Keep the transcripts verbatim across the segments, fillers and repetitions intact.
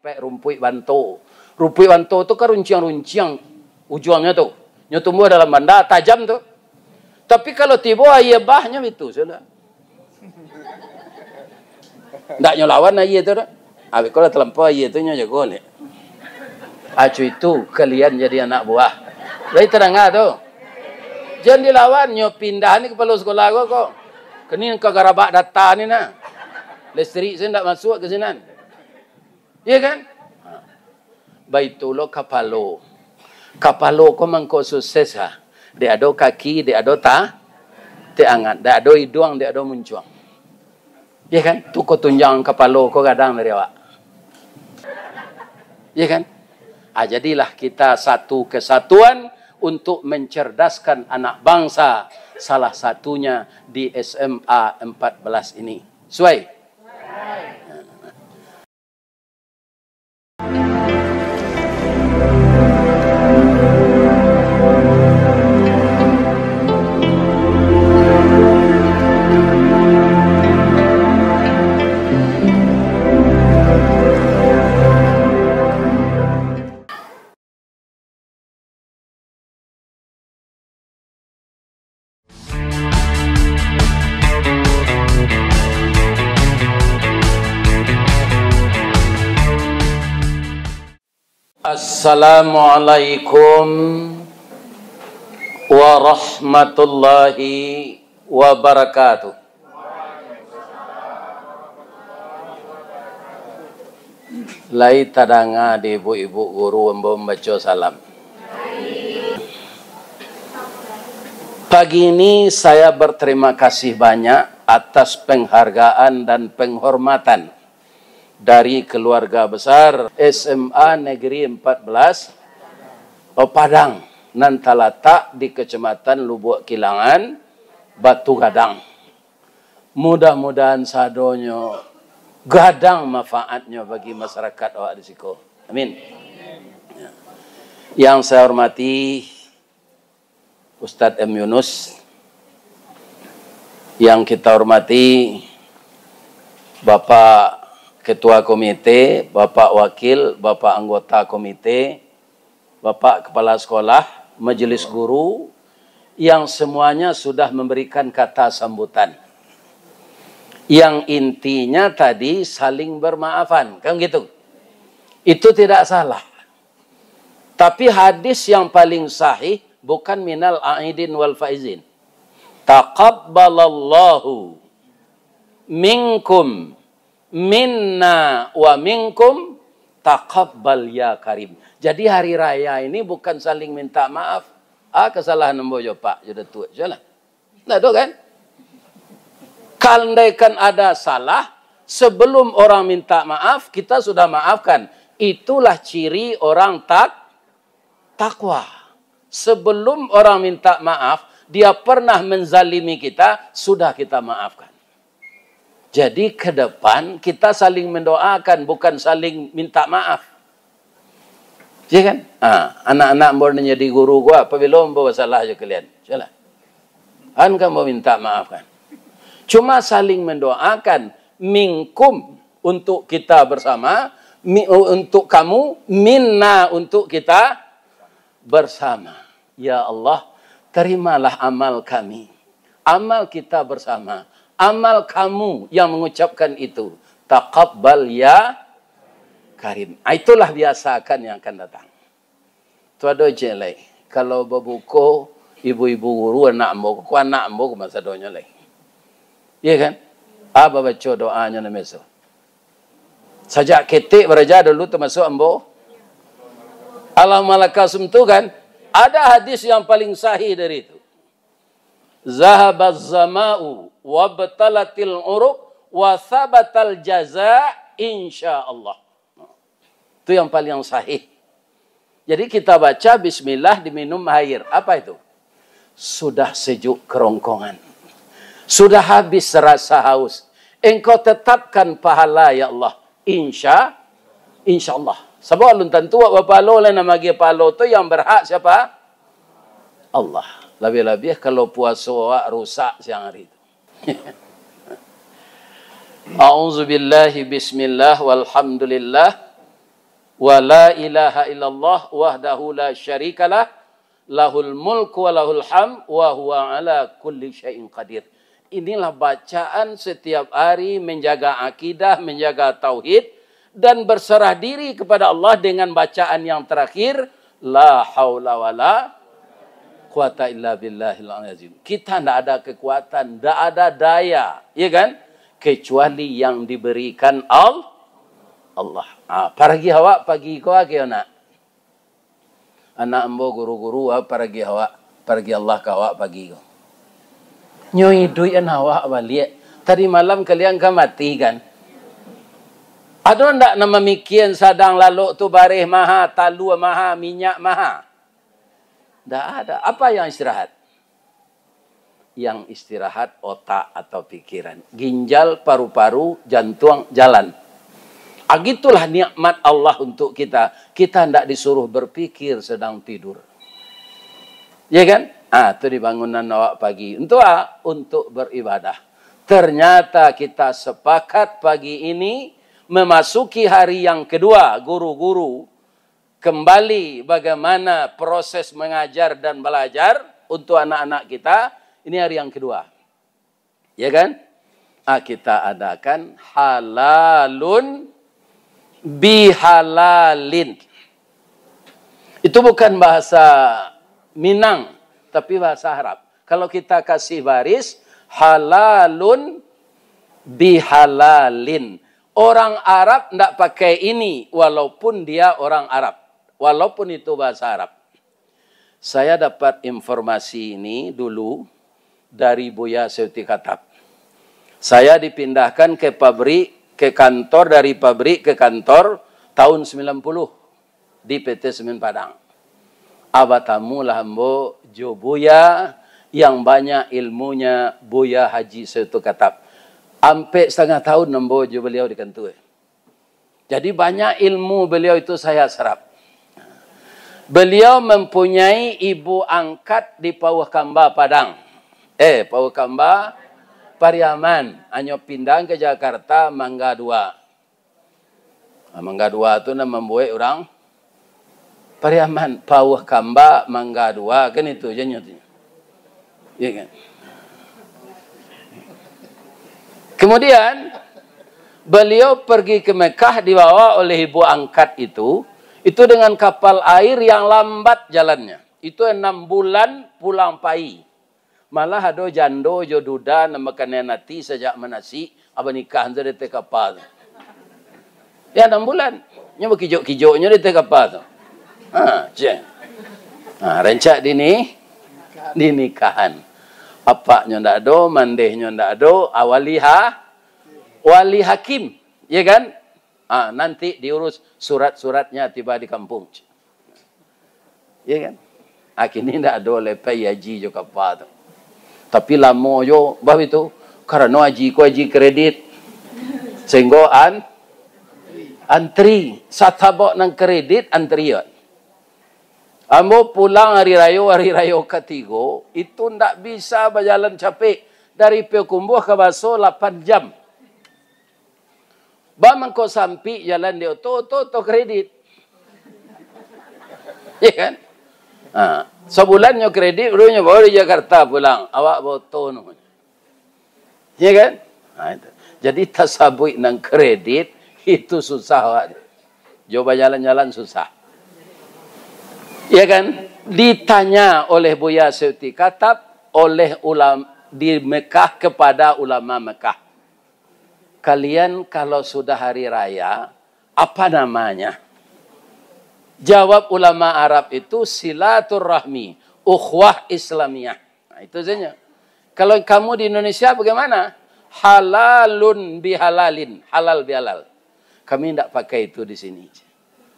Pek rumpuik banto. Rumpuik banto tu kan runciang-runciang ujuangnyo tu. Nyo tumbuah dalam banda, tajam tu. Tapi kalau tibo aia bah, nyo bitu sajolah. Ndak nyo lawan aia tu doh. Abih ko lah talampau aia tu, nyo jago ni. Acu itu kalian jadi anak buah. Lai tadanga tu. Jan dilawan, nyo pindah ni kapalo sakolah ko, ko. Kini ka garabak data ni nah. Listrik sajo ndak masuak ka sinan. Iya kan? Ha. Baitu lo kapalo. Kapalo ko mangko sukses ha. Dek ado kaki, dek ado ta-, tangan, dek ado iduang, dek ado muncuang. Iya kan? Tu ko tunjang kapalo ko gadang dari awak. Iya kan? Ah, jadilah kita satu kesatuan untuk mencerdaskan anak bangsa, salah satunya di S M A empat belas ini. Suai? Assalamualaikum warahmatullahi wabarakatuh. Lai tadanga di ibu-ibu guru ambo mambaco salam. Pagi ini saya berterima kasih banyak atas penghargaan dan penghormatan dari keluarga besar S M A Negeri empat belas Padang, nan talatak di Kecamatan Lubuak Kilangan, Batu Gadang. Mudah-mudahan sadonyo gadang manfaatnyo bagi masyarakat awak di siko. Amin. Ya. Yang saya hormati Ustadz M Yunus, yang kita hormati Bapak Ketua Komite, Bapak Wakil, Bapak Anggota Komite, Bapak Kepala Sekolah, Majelis Guru, yang semuanya sudah memberikan kata sambutan. Yang intinya tadi saling bermaafan, kan gitu? Itu tidak salah. Tapi hadis yang paling sahih bukan minal aidin wal faizin. Taqabbalallahu minkum, minna wa minkum, taqabbal ya karim. Jadi hari raya ini bukan saling minta maaf. Ah, kesalahan ambo jo Pak, jo Datuak, sajolah. Ndak ado kan? Andaikan ada salah, sebelum orang minta maaf, kita sudah maafkan. Itulah ciri orang tak-, takwa. Sebelum orang minta maaf, dia pernah menzalimi kita, sudah kita maafkan. Jadi, ke depan kita saling mendoakan, bukan saling minta maaf. Ya kan? Ha, anak-anak ambo nan jadi guru ko, apabilo ambo basalah jo kalian, sajolah. Kan ambo minta maaf kan. Cuma saling mendoakan, minkum untuk kita bersama, mi-, untuk kamu, minna untuk kita bersama. Ya Allah, terimalah amal kami, amal kita bersama, amal kamu yang mengucapkan itu. Taqabbal ya karim. Ah, itulah biasakan yang akan datang. Tu ado ciek lai. Kalau babuko, ibu-ibu guru, anak ambo ko, anak ambo ko masa donyo lai. Iya kan? Ah, babaco doanyo nan biaso. Sajak ketek baraja dulu, tamasuak ambo. Allahumma lakasum tu kan? Ada hadis yang paling sahih dari itu. Zahabaz zama'u wabtalatil uruq wa sabatal jaza insyaallah. Itu yang paling sahih. Jadi kita baca bismillah, diminum air. Apa itu? Sudah sejuk kerongkongan. Sudah habis rasa haus. Engkau tetapkan pahala, ya Allah. Insya, insya Allah. Sabab alun tantu awak bapahalo, lah nan maagiah pahalo tu yang berhak siapa? Allah. Labiah-labiah kalau puaso awak rusak siang hari tu. A'udzubillahi, bismillah, walhamdulillah, Wa la ilaha illallah wahdahu la syarikalah, lahul mulku wa lahul hamd, wa huwa ala kulli syai'in qadir. Inilah bacaan setiap hari, menjaga akidah, menjaga tauhid, dan berserah diri kepada Allah dengan bacaan yang terakhir, la haula wala quwata illa billahil azim. Kita ndak ada kekuatan, ndak ada daya, ya kan? Kecuali yang diberikan Al-, Allah. Ah, paragi awak pagi ko, agiah nak. Anak ambo guru-guru, ah, paragi awak, paragi Allah ka awak pagi ko. Nyo iduikan awak baliak. Tadi malam kalian ka mati kan? Ado ndak nan mamikian sadang lalok tu bareh maha, talua maha, minyak maha? Ndak ada. Apa yang istirahat? Yang istirahat otak atau pikiran. Ginjal, paru-paru, jantuang, jalan. Agitulah nikmat Allah untuk kita. Kita ndak disuruh berpikir sedang tidur. Ya kan? Ah, tu dibangunan awak pagi. Untuk a-, untuk beribadah. Ternyata kita sepakat pagi ini memasuki hari yang kedua, guru-guru kembali bagaimana proses mengajar dan belajar untuk anak-anak kita. Ini hari yang kedua. Ya kan? Ah, kita adakan halalun bihalalin. Itu bukan bahasa Minang, tapi bahasa Arab. Kalau kita kasih baris, halalun bihalalin. Orang Arab ndak pakai ini, walaupun dia orang Arab. Walaupun itu bahasa Arab. Saya dapat informasi ini dulu dari Buya Seuti Katap. Saya dipindahkan ke pabrik, ke kantor, dari pabrik ke kantor tahun sembilan puluh di P T Semen Padang. A, batamulah ambo jo Buya yang banyak ilmunya, Buya Haji Seuti Katap. Ampek satangah tahun ambo jo baliau di kantua. Jadi, banyak ilmu beliau itu saya serap. Beliau mempunyai ibu angkat di Pauh Kamba, Padang. Eh, Pauh Kamba, Pariaman. Hanyo pindah ke Jakarta, Mangga Dua. Ah, Mangga Dua tu nan mambuek urang Pariaman, Pauh Kamba, Mangga Dua, kan itu je nyo tu. Ya kan? Kemudian, beliau pergi ke Mekah, dibawa oleh ibu angkat itu, itu dengan kapal air yang lambat jalannya. Itu enam bulan pulang pai. Malah ado jando jo duda nan bakanian ati sajak manasik, a, banikah tu di ateh kapa tu. Ya, enam bulan. Nyo bakijok-kijoknyo di ateh kapa tu. Ha, cek. Ha, rancak dini-, dinikahan. Apaknyo ndak ado, mandehnyo ndak ado, a, wali ha-, wali hakim, ya kan? Ha, nanti diurus surat-suratnya tiba di kampung. Ya kan? A, kini ndak ado lai pai haji jo kapa tu. Tapi lamo jo, bah itu, karano haji ko haji kredit. Sehinggo an-, antri, satabok nan kredit, antrian. Ambo pulang hari rayo, hari rayo katigo, itu ndak bisa bajalan capek. Dari Payakumbuah ka Baso lapan jam. Ba mangko sampik jalan di oto, oto, oto kredit. Ya kan? Ha, sabulan nyo kredit, baru nyo bawa di Jakarta pulang. Awak baoto no. Ya kan? Ha, itu. Jadi tasabuik nan kredit, itu susah awak. Jo bajalan-jalan susah. Ya kan? Ditanya oleh Buya Seuti Katap, oleh ulam-, di Mekah kepada ulama Mekah. Kalian kalau sudah hari raya, apa namanya? Jawab ulama Arab itu silaturahmi, ukhuwah Islamiyah. Nah, itu saja. Kalau kamu di Indonesia bagaimana? Halalun bihalalin, halal bihalal. Kami ndak pakai itu di sini.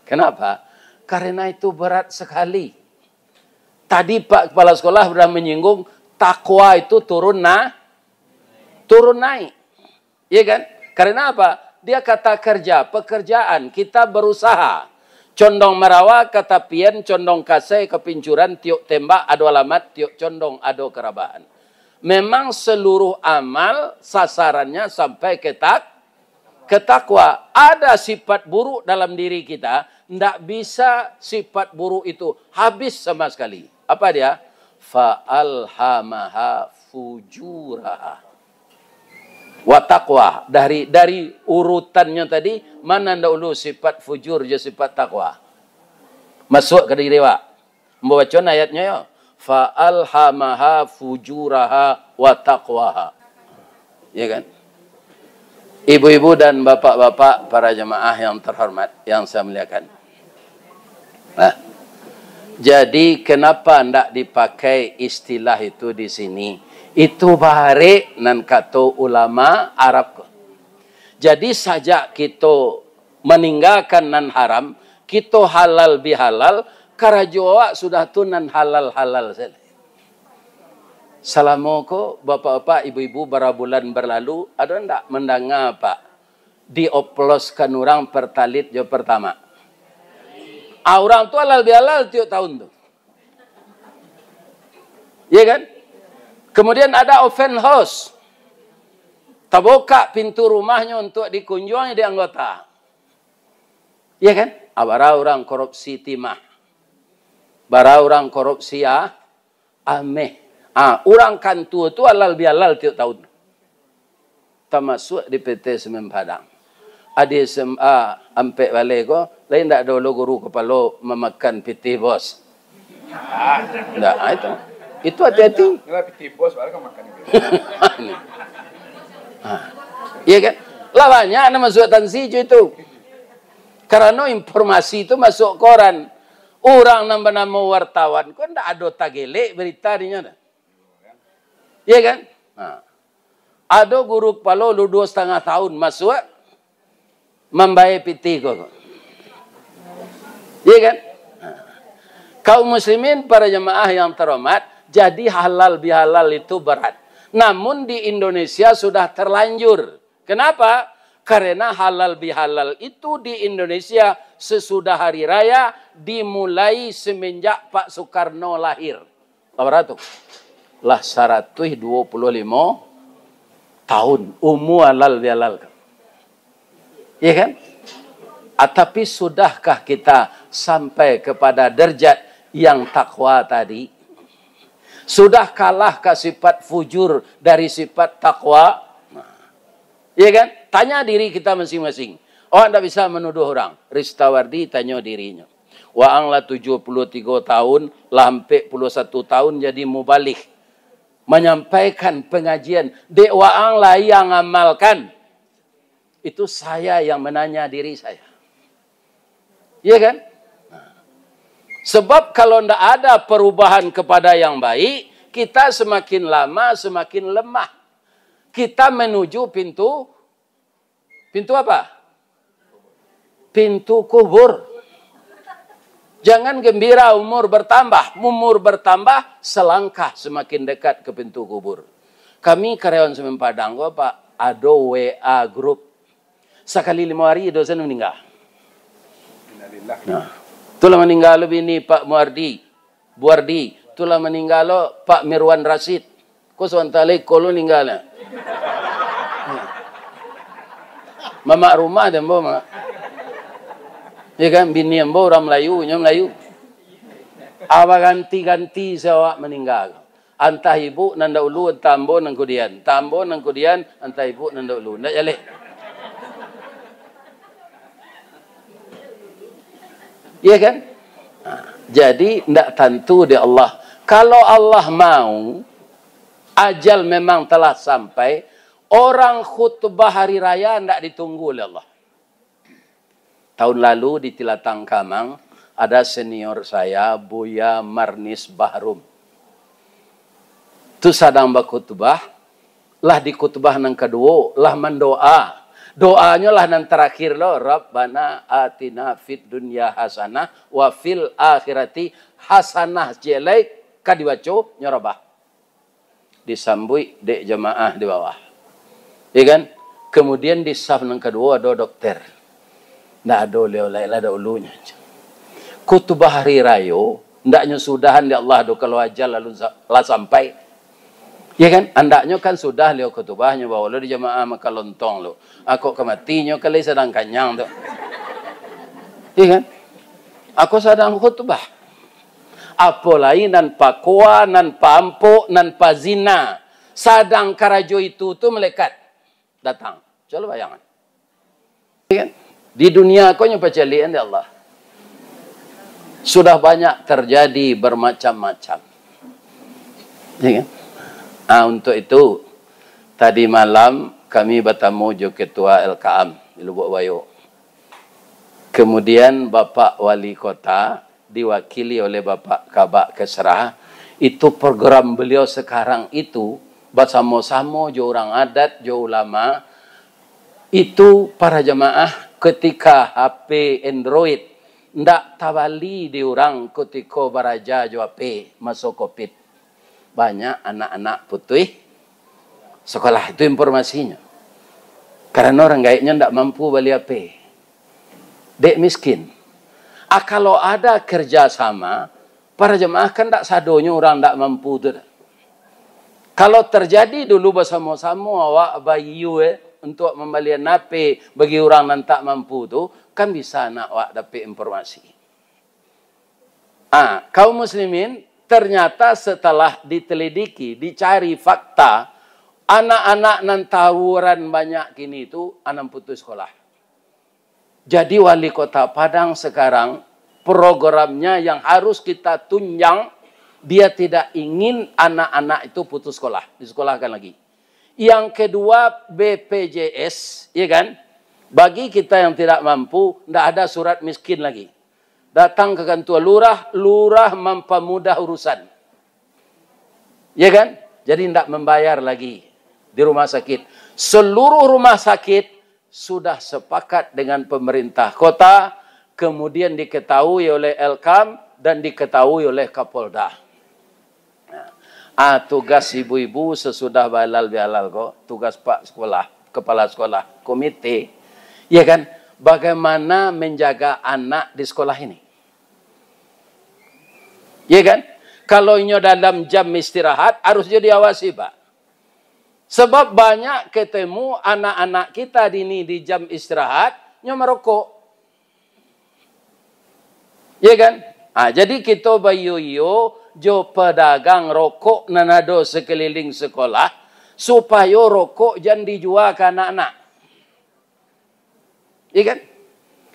Kenapa? Karena itu berat sekali. Tadi Pak Kepala Sekolah sudah menyinggung, takwa itu turun na-, turun naik. Iya kan? Karena apa? Dia kata kerja, pekerjaan, kita berusaha. Condong marawa ka tapian, condong kasai ka pincuran, tiok tembak ado alamat, tiok condong ado karabahan. Memang seluruh amal sasarannya sampai ke tak-, ke takwa. Ada sifat buruk dalam diri kita, Ndak bisa sifat buruk itu habis sama sekali. Apa dia? Fa alhamaha fujuraha wa taqwa. Dari, dari urutannyo tadi, ma nan dahulu sifat fujur jo sifat taqwa? Masuak ka diri awak. Ambo baco ayatnyo yo. Fa alhamaha fujuraha wa taqwaha. Ya kan? Ibu-ibu dan bapak-bapak, para jemaah yang terhormat, yang saya muliakan. Nah, jadi kenapa ndak dipakai istilah itu di sini? Itu barek nan kato ulama Arab ko. Jadi sajak kito maninggakan nan haram, kito halal bihalal, karajo awak sudah tu nan halal-halal sajo. Salamo ko, bapak-bapak, ibu-ibu, bara bulan barlalu, ado ndak mandanga, Pak, dioploskan urang Pertalite jo Pertamax? Ah, urang tu halal bihalal tiok tahun tu. Iya kan? Kemudian ada open house. Tabukak pintu rumahnyo untuk dikunjuangi di anggota. Iya kan? Ah, bara urang korupsi timah. Bara urang korupsi, ah, ameh. Ah, urang kantua tu halal bihalal tiok tahun. Tamasuak di P T Semen Padang. Ah, di S M A Ampek Baleh ko, lai ndak ado lo guru kapalo mamakan pitih bos? Ndak, ah, itu. Itu hati-hati. Itulah pitih bos, baru kau makan itu. Ah. Iya kan? Lah banyak nan masuak tansi jo itu. Karano informasi tu masuak koran. Urang nan banamo wartawan ko ndak ado tagelek berita dinyo tu. Iya kan? Ha. Ado guru kapalo lu duo satangah tahun masuak mambayia pitih ko. Iya kan? Ha. Kaum muslimin, para jemaah yang terhormat, jadi halal bihalal itu berat. Namun di Indonesia sudah terlanjur. Kenapa? Karena halal bihalal itu di Indonesia sesudah hari raya dimulai semenjak Pak Soekarno lahir. Lah bara tu? Lah saratuih duo puluah limo tahun umua halal bihalal. Iya kan? Ah, tapi sudahkah kita sampai kepada derajat yang takwa tadi? Sudah kalahkah sifat fujur dari sifat takwa? Nah, iya kan? Tanya diri kita masing-masing. Awak ndak bisa manuduh urang. Ristawardi tanyo dirinyo. Waang lah tujuah puluah tigo tahun, lah ampek puluah satu tahun jadi mubalig. Manyampaikan pangajian. Dek waang lai ang amalkan? Itu saya yang mananya diri saya. Iya kan? Nah. Sebab kalau ndak ada perubahan kepada yang baik, kita semakin lama semakin lemah. Kita menuju pintu, pintu apa? Pintu kubur. Jangan gembira umur bertambah, umur bertambah, selangkah semakin dekat ke pintu kubur. Kami karyawan Semen Padang ko, Pak, ado W A group. Sakali limo hari, dosen maningga. Innalillah. Nah, tu lah maningga lo bini Pak Muardi, Buardi. Tu lah maningga lo Pak Mirwan Rasid. Ko sabanta lai ko lo maningga lah. Mamak rumah dek ambo, Mak. Ya kan, bini ambo urang Melayu, nyo Melayu. Awa ganti-ganti se awak maningga. Antah ibu nan dahulu, antah ambo nan kudian. Antah ambo nan kudian, antah ibu nan dahulu. Ndak jaleh. Iya kan? Nah, jadi ndak tantu dek Allah. Kalau Allah mau, ajal memang telah sampai, orang khutbah hari raya ndak ditunggu oleh Allah. Tahun lalu di Tilatang Kamang, ada senior saya, Buya Marnis Bahrum. Tu sadang bakhutbah, lah di khutbah nan kaduo, lah mandoa. Doanyo lah nan tarakhir lo, "Rabbana atina fid dunya hasanah wa fil akhirati hasanah," ciek lai ka dibaco, nyo rabah. Disambuik dek jamaah di bawah. Ya kan? Kemudian di saf nan kaduo ado dokter. Ndak ado liau lai lah dahulunyo. Khutbah hari rayo, ndaknyo sudahan dek Allah doh kalau ajal lalu sa-, lah sampai. Ya kan? Andaknyo kan sudah liau khutbah, nyo bawa lo di jamaah makan lontong lo. Akok ka mati nyo ka lai sadang kanyang tu. Ya kan? Ako sadang khutbah. Apo lai nan pakoa, nan paampok, nan pazina. Sadang karajo itu tu malaikat datang. Cubo bayangan. Ya kan? Di dunia ko nyo pacaliakan dek Allah. Sudah banyak terjadi bermacam-macam. Ya kan? Ah, untuk itu, tadi malam kami batamu jo Ketua L K M di Lubuk Bayo. Kemudian Bapak Wali Kota diwakili oleh Bapak Kabak Kesra, itu program beliau sekarang itu basamo-samo jo urang adat, jo ulama, itu para jamaah ketika H P Android ndak tabali di urang kutiko baraja jo H P maso covid. Banyak anak-anak putuih sekolah, itu informasinyo. Karano urang gaeknyo ndak mampu bali H P. Dek miskin. Ah, kalau ada kerja sama, para jamaah kan ndak sadonyo urang ndak mampu tu. Kalau terjadi dulu basamo-samo awak bayia, eh, untuk mambalian H P bagi urang nan tak mampu tu, kan bisa anak awak dapek informasi. Ah, kaum muslimin, ternyata setelah ditelidiki, dicari fakta, anak-anak nan tawuran banyak kini tu, anak putus sekolah. Jadi, wali kota Padang sekarang, programnya yang harus kita tunjang, dia tidak ingin anak-anak itu putus sekolah, disekolahkan lagi. Yang kedua, B P J S, ya kan? Bagi kita yang tidak mampu, ndak ada surat miskin lagi. Datang ke kantua lurah, lurah mampamudah urusan. Ya kan? Jadi ndak mambayar lagi di rumah sakit. Seluruh rumah sakit sudah sepakat dengan pemerintah kota, kemudian diketahui oleh L K A M dan diketahui oleh Kapolda. Nah, ah, tugas ibu-ibu sesudah bahalal bihalal ko, tugas pak sekolah, kepala sekolah, komite, ya kan, bagaimana menjaga anak di sekolah ini. Ya kan? Kalau inyo dalam jam istirahat, harus jo diawasi, Pak. Sebab banyak ketemu anak-anak kita dini di jam istirahat, nyo merokok. Ya kan? Ah, jadi kito baiyo-iyo jo pedagang rokok nan ado sekeliling sekolah, supayo rokok jan dijua ka anak-anak. Ya kan?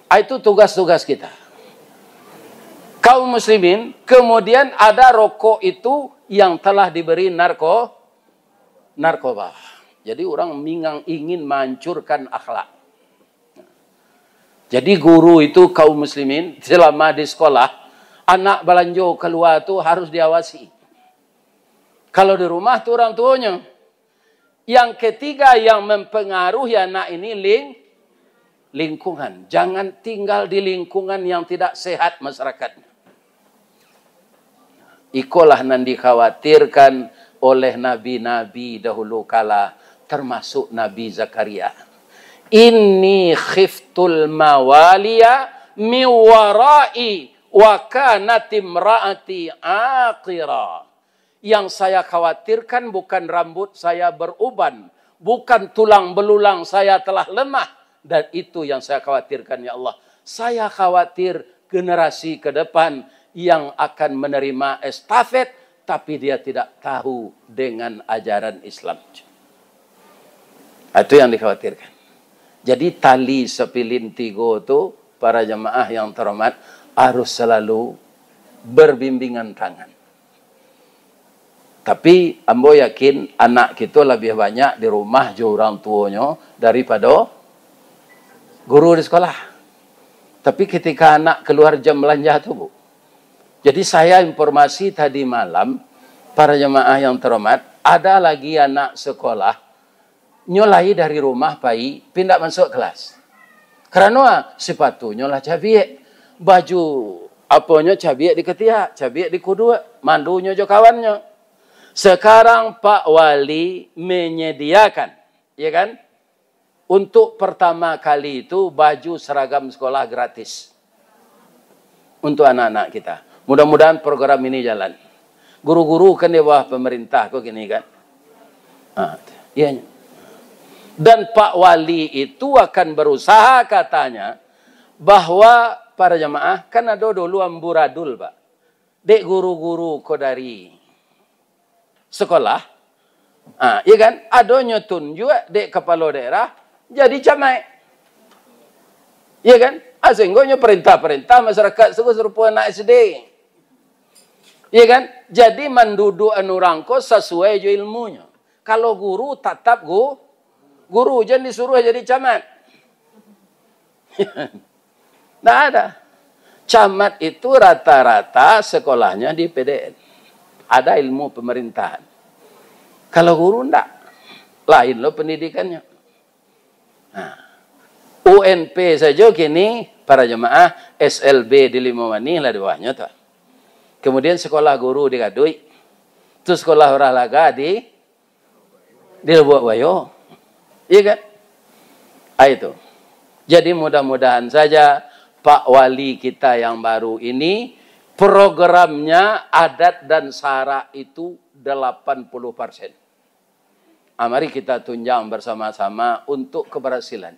Ah, itu tugas-tugas kita. Kaum muslimin, kemudian ada rokok itu yang telah diberi narko-, narkoba. Jadi, orang mingang ingin menghancurkan akhlak. Jadi, guru itu, kaum muslimin, selama di sekolah, anak balanjo kalua tu harus diawasi. Kalau di rumah tu orang tuonyo. Yang ketiga yang mempengaruhi anak ini ling-, lingkungan. Jangan tinggal di lingkungan yang tidak sehat masyarakatnya. Ikolah nan dikhawatirkan oleh nabi-nabi dahulu kala, termasuk Nabi Zakaria. "Inni khiftul mawaliya min warai wa kanat imraati aqira." Yang saya khawatirkan bukan rambut saya beruban, bukan tulang belulang saya telah lemah, dan itu yang saya khawatirkan, ya Allah. Saya khawatir generasi ke depan yang akan menerima estafet, tapi dia tidak tahu dengan ajaran Islam. Itu yang dikhawatirkan. Jadi, tali sapilin tigo tu, para jamaah yang terhormat, harus selalu berbimbingan tangan. Tapi, ambo yakin anak kito labiah banyak di rumah jo urang tuonyo daripado guru di sekolah. Tapi, ketika anak keluar jam balanja tu, Bu, jadi saya informasi tadi malam, para jamaah yang terhormat, ada lagi anak sekolah, nyo lai dari rumah pai, pi ndak masuak kelas. Karano, ah, sipatunyo lah cabiak. Baju, aponyo cabiak di katiak, cabiak di kuduak, mandunyo jo kawannyo. Sekarang Pak Wali menyediakan, ya kan, untuk pertama kali itu baju seragam sekolah gratis untuk anak-anak kita. Mudah-mudahan program ini jalan. Guru-guru kan di bawah pemerintah ko kini kan. Ha, iya. Dan Pak Wali itu akan berusaha katanya bahwa Para jamaah, kan ado dulu amburadul, Pak. Dek guru-guru ko dari sekolah, ah, iya kan? Adonyo tunjuak dek kapalo daerah jadi camat. Iya kan? Ah, sehinggonyo perintah-perintah masyarakat sarupo-sarupo anak S D. Iya kan? Jadi manduduakan urang ko sasuai jo ilmunyo. Kalau guru, tatap gu-, guru, jan disuruah jadi camat. Ndak ada. Camat itu rata-rata sekolahnya di P D N. Ada ilmu pemerintahan. Kalau guru ndak, lain lo pendidikannya. Nah, U N P sajo kini para jemaah, S L B di Limau Manih lah di bawahnyo tu. Kemudian sekolah guru di Gaduik, tu sekolah olahraga di, di Lubuak Buayo. Iya kan? Ah, itu. Jadi mudah-mudahan saja Pak Wali kita yang baru ini programnya adat dan sara itu delapan puluh persen. Ah, mari kita tunjang bersama-sama untuk keberhasilan.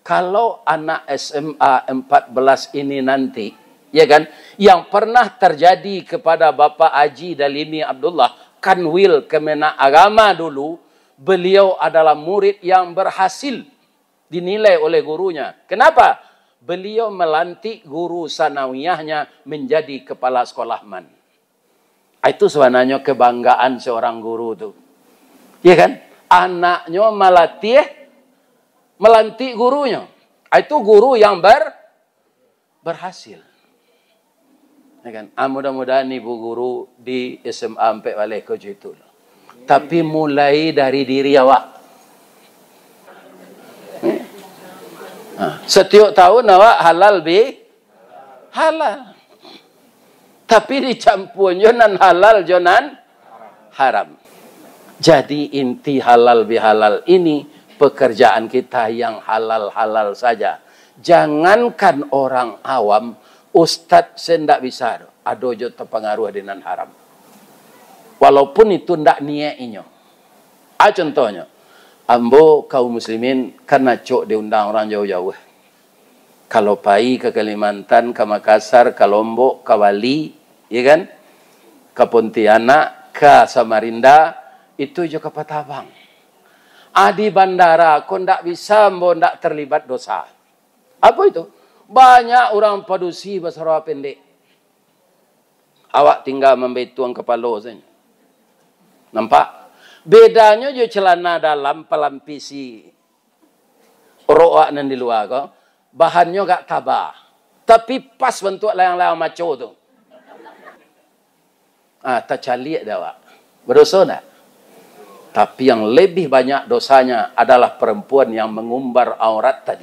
Kalau anak S M A empat belas ini nanti, ya kan, yang pernah terjadi kepada Bapak Haji Dalimi Abdullah, Kanwil Kemenag Agama dulu, beliau adalah murid yang berhasil dinilai oleh gurunya. Kenapa? Beliau melantik guru sanawiyahnya menjadi kepala sekolah MAN. Itu sebenarnya kebanggaan seorang guru tu. Ya kan? Anaknyo malatih, melantik gurunyo. Itu guru yang ber-, berhasil. Ya kan? Ah, mudah-mudahan ibu guru di S M A Ampek Baleh ko itu. Tapi mulai dari diri awak. Ah, setiap tahun awak halal bi-, halal. Tapi dicampua jo nan halal jo nan haram. Jadi inti halal bihalal ini, pekerjaan kita yang halal-halal saja. Jangankan orang awam, ustaz se ndak bisa doh, ado jo terpengaruh di nan haram. Walaupun itu ndak niat inyo. Ah, contohnyo, ambo kaum muslimin kan acok diundang orang jauh-jauh. Kalau pai ka Kalimantan, ka Makassar, ka Lombok, ka Bali, ya kan? Ka Pontianak, ka Samarinda, itu jo kapal tabang. Ah, di bandara ko ndak bisa ambo ndak terlibat dosa. Apo itu? Banyak urang padusi basarawa pendek. Awak tinggal mambatuang kapalo sajo. Nampak? Bedanyo jo celana dalam palampisi rok awak nan di lua ko, bahannyo agak taba. Tapi pas bantuak layang-layang maco tu. Ah, tacaliak dek awak. Badoso ndak? Tapi yang lebih banyak dosanya adalah perempuan yang mengumbar aurat tadi.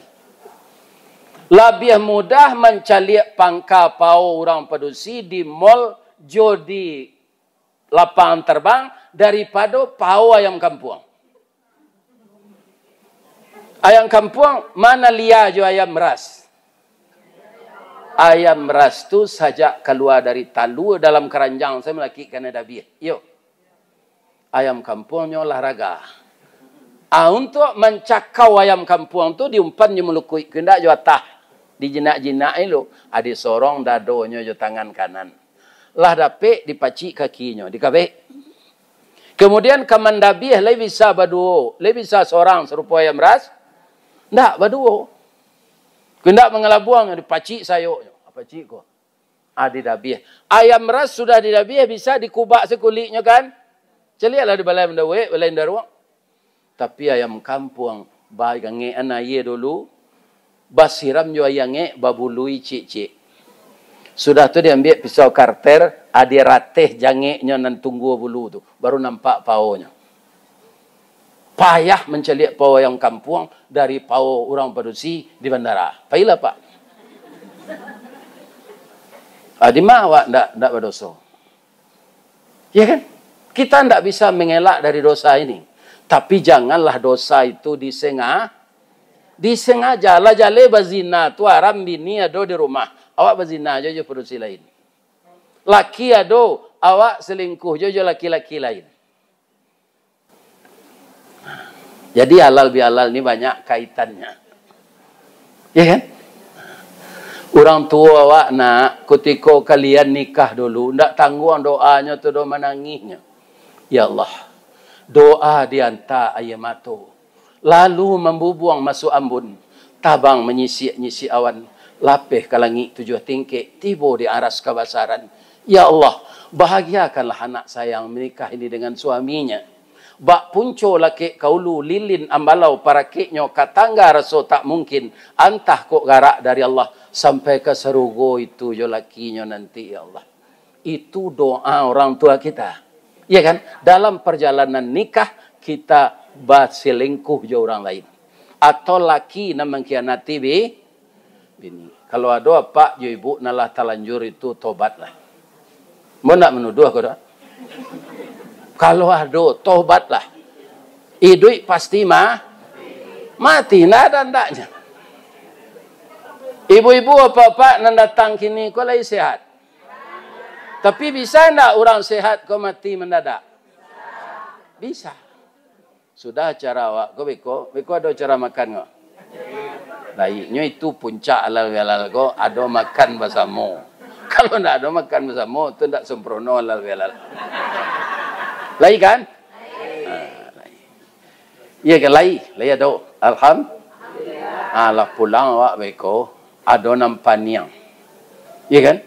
Labiah mudah mancaliak pangka pao urang padusi di mall jo di lapangan terbang daripado pao ayam kampuang. Ayam kampuang, ma nan lia jo ayam ras? Ayam ras tu sajak kalua dari talua dalam karanjang, sajo malakik kanai dabiah. Iyo. Ayam kampuang nyo olahraga. Ah, untuak mancakau ayam kampuang tu diumpan jo malukuik, ko indak jo atah. Dijinak-jinak lo, ah, disorong dadonyo jo tangan kanan. Lah dapek, dipacik kakinyo, dikabek. Kemudian ka mandabiah, lai bisa baduo, lai bisa sorang sarupo ayam ras? Ndak, baduo. Ko indak mangalabuang, dipacik sayoknyo. Pacik ko. Ah, didabiah. Ayam ras sudah didabiah, bisa dikubak sakuliknyo kan? Caliaklah di balai mandawek, balai mandaruak. Tapi ayam kampuang, bajangekan aia dulu, basiram jo aia angek, babului ciek-ciek. Sudah tu diambiak pisau karter, ah, dirateh jangeknyo nan tunggua bulu tu, baru nampak paonyo. Payah mancaliak pao ayam kampuang dari pao urang padusi di bandara. Pailah, Pak. Ah, di ma awak ndak, ndak badoso? Ya kan? Kita ndak bisa mengelak dari dosa ini. Tapi janganlah dosa itu disenga-, disengaja. Lah jaleh bazina tu haram, bini ado di rumah. Awak bazina jo, jo padusi lain. Laki ado, awak selingkuh jo, jo laki-laki lain. Jadi halal bihalal ni banyak kaitannya. Ya kan? Urang tuo awak, nak, kutiko kalian nikah dulu, ndak tangguang doanyo tu doh, manangihnyo. Ya Allah, doa dianta aia mato, lalu mambubuang masuak ambun, tabang manyisik-nyisik awan, lapeh ka langik tujuah tingkek, tibo di aras kabasaran. Ya Allah, bahagiakanlah anak sayang manikah ini dengan suaminya. Bak punco lakek ka ulu, lilin ambalau parakeknyo, ka tangga raso tak mungkin, antah kok garak dari Allah, sampai ka sarugo itu jo lakinyo nanti, ya Allah. Itu doa orang tua kita. Ya kan? Dalam perjalanan nikah, kita baselingkuh jo urang lain. Atau laki nan mangkhianati bi-, bini. Kalau ado apak jo ibuk nan lah talanjur itu, tobatlah. Ambo ndak manuduah ko doh. Kalau ado, tobatlah. Iduik pasti ma-, mati, ndak ado andaknyo. Ibu-ibu, apak-apak nan datang kini ko lai sehat. Tapi bisa ndak urang sehat ko mati mandadak? Bisa. Sudah acara awak ko beko, beko ado acara makan ko. Lai, nyo itu puncak halal bihalal ko, ado makan basamo. Kalau ndak ado makan basamo, tu ndak sempurno halal bihalal. Lai kan? Ha, lai. Iya kan, lai? Lai ado. Alham-, ah, lah pulang awak beko, ado nan paniang. Iya kan?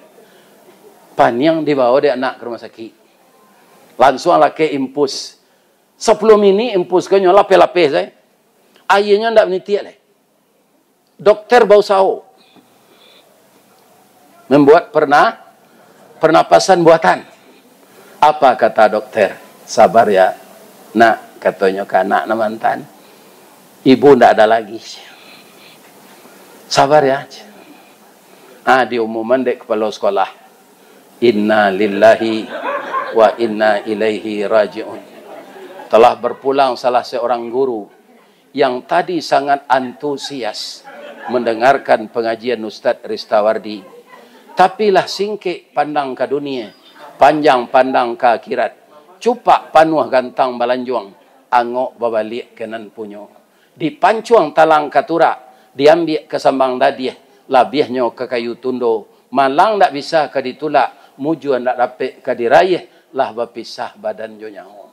Paniang dibawa dek anak ka rumah sakik. Lansuang lakek impus. Sapuluah minik impus ko nyo lapeh-lapeh sajo. Aianyo ndak manitiak lai. Dokter bausaho mambuek perna-, pernapasan buatan. Apa kata dokter? "Sabar ya, Nak," katonyo ka anak nan mantan. "Ibu ndak ada lagi. Sabar ya." Ah, diumuman dek kepala sekolah, "Inna lillahi wa inna ilaihi raji'un." Telah berpulang salah seorang guru yang tadi sangat antusias mendengarkan pengajian Ustaz Ristawardi. Tapi lah singkek pandang ka dunia, panjang pandang ka akhirat, cupak panuah gantang balanjuang, angok babaliak ka nan punyo. Dipancuang talang ka turak, diambiak ka sambang dadiah, labiahnyo ka kayu tundo, malang ndak bisa ka ditulak, mujua ndak dapek ka diraiah, lah bapisah badan jo nyawo.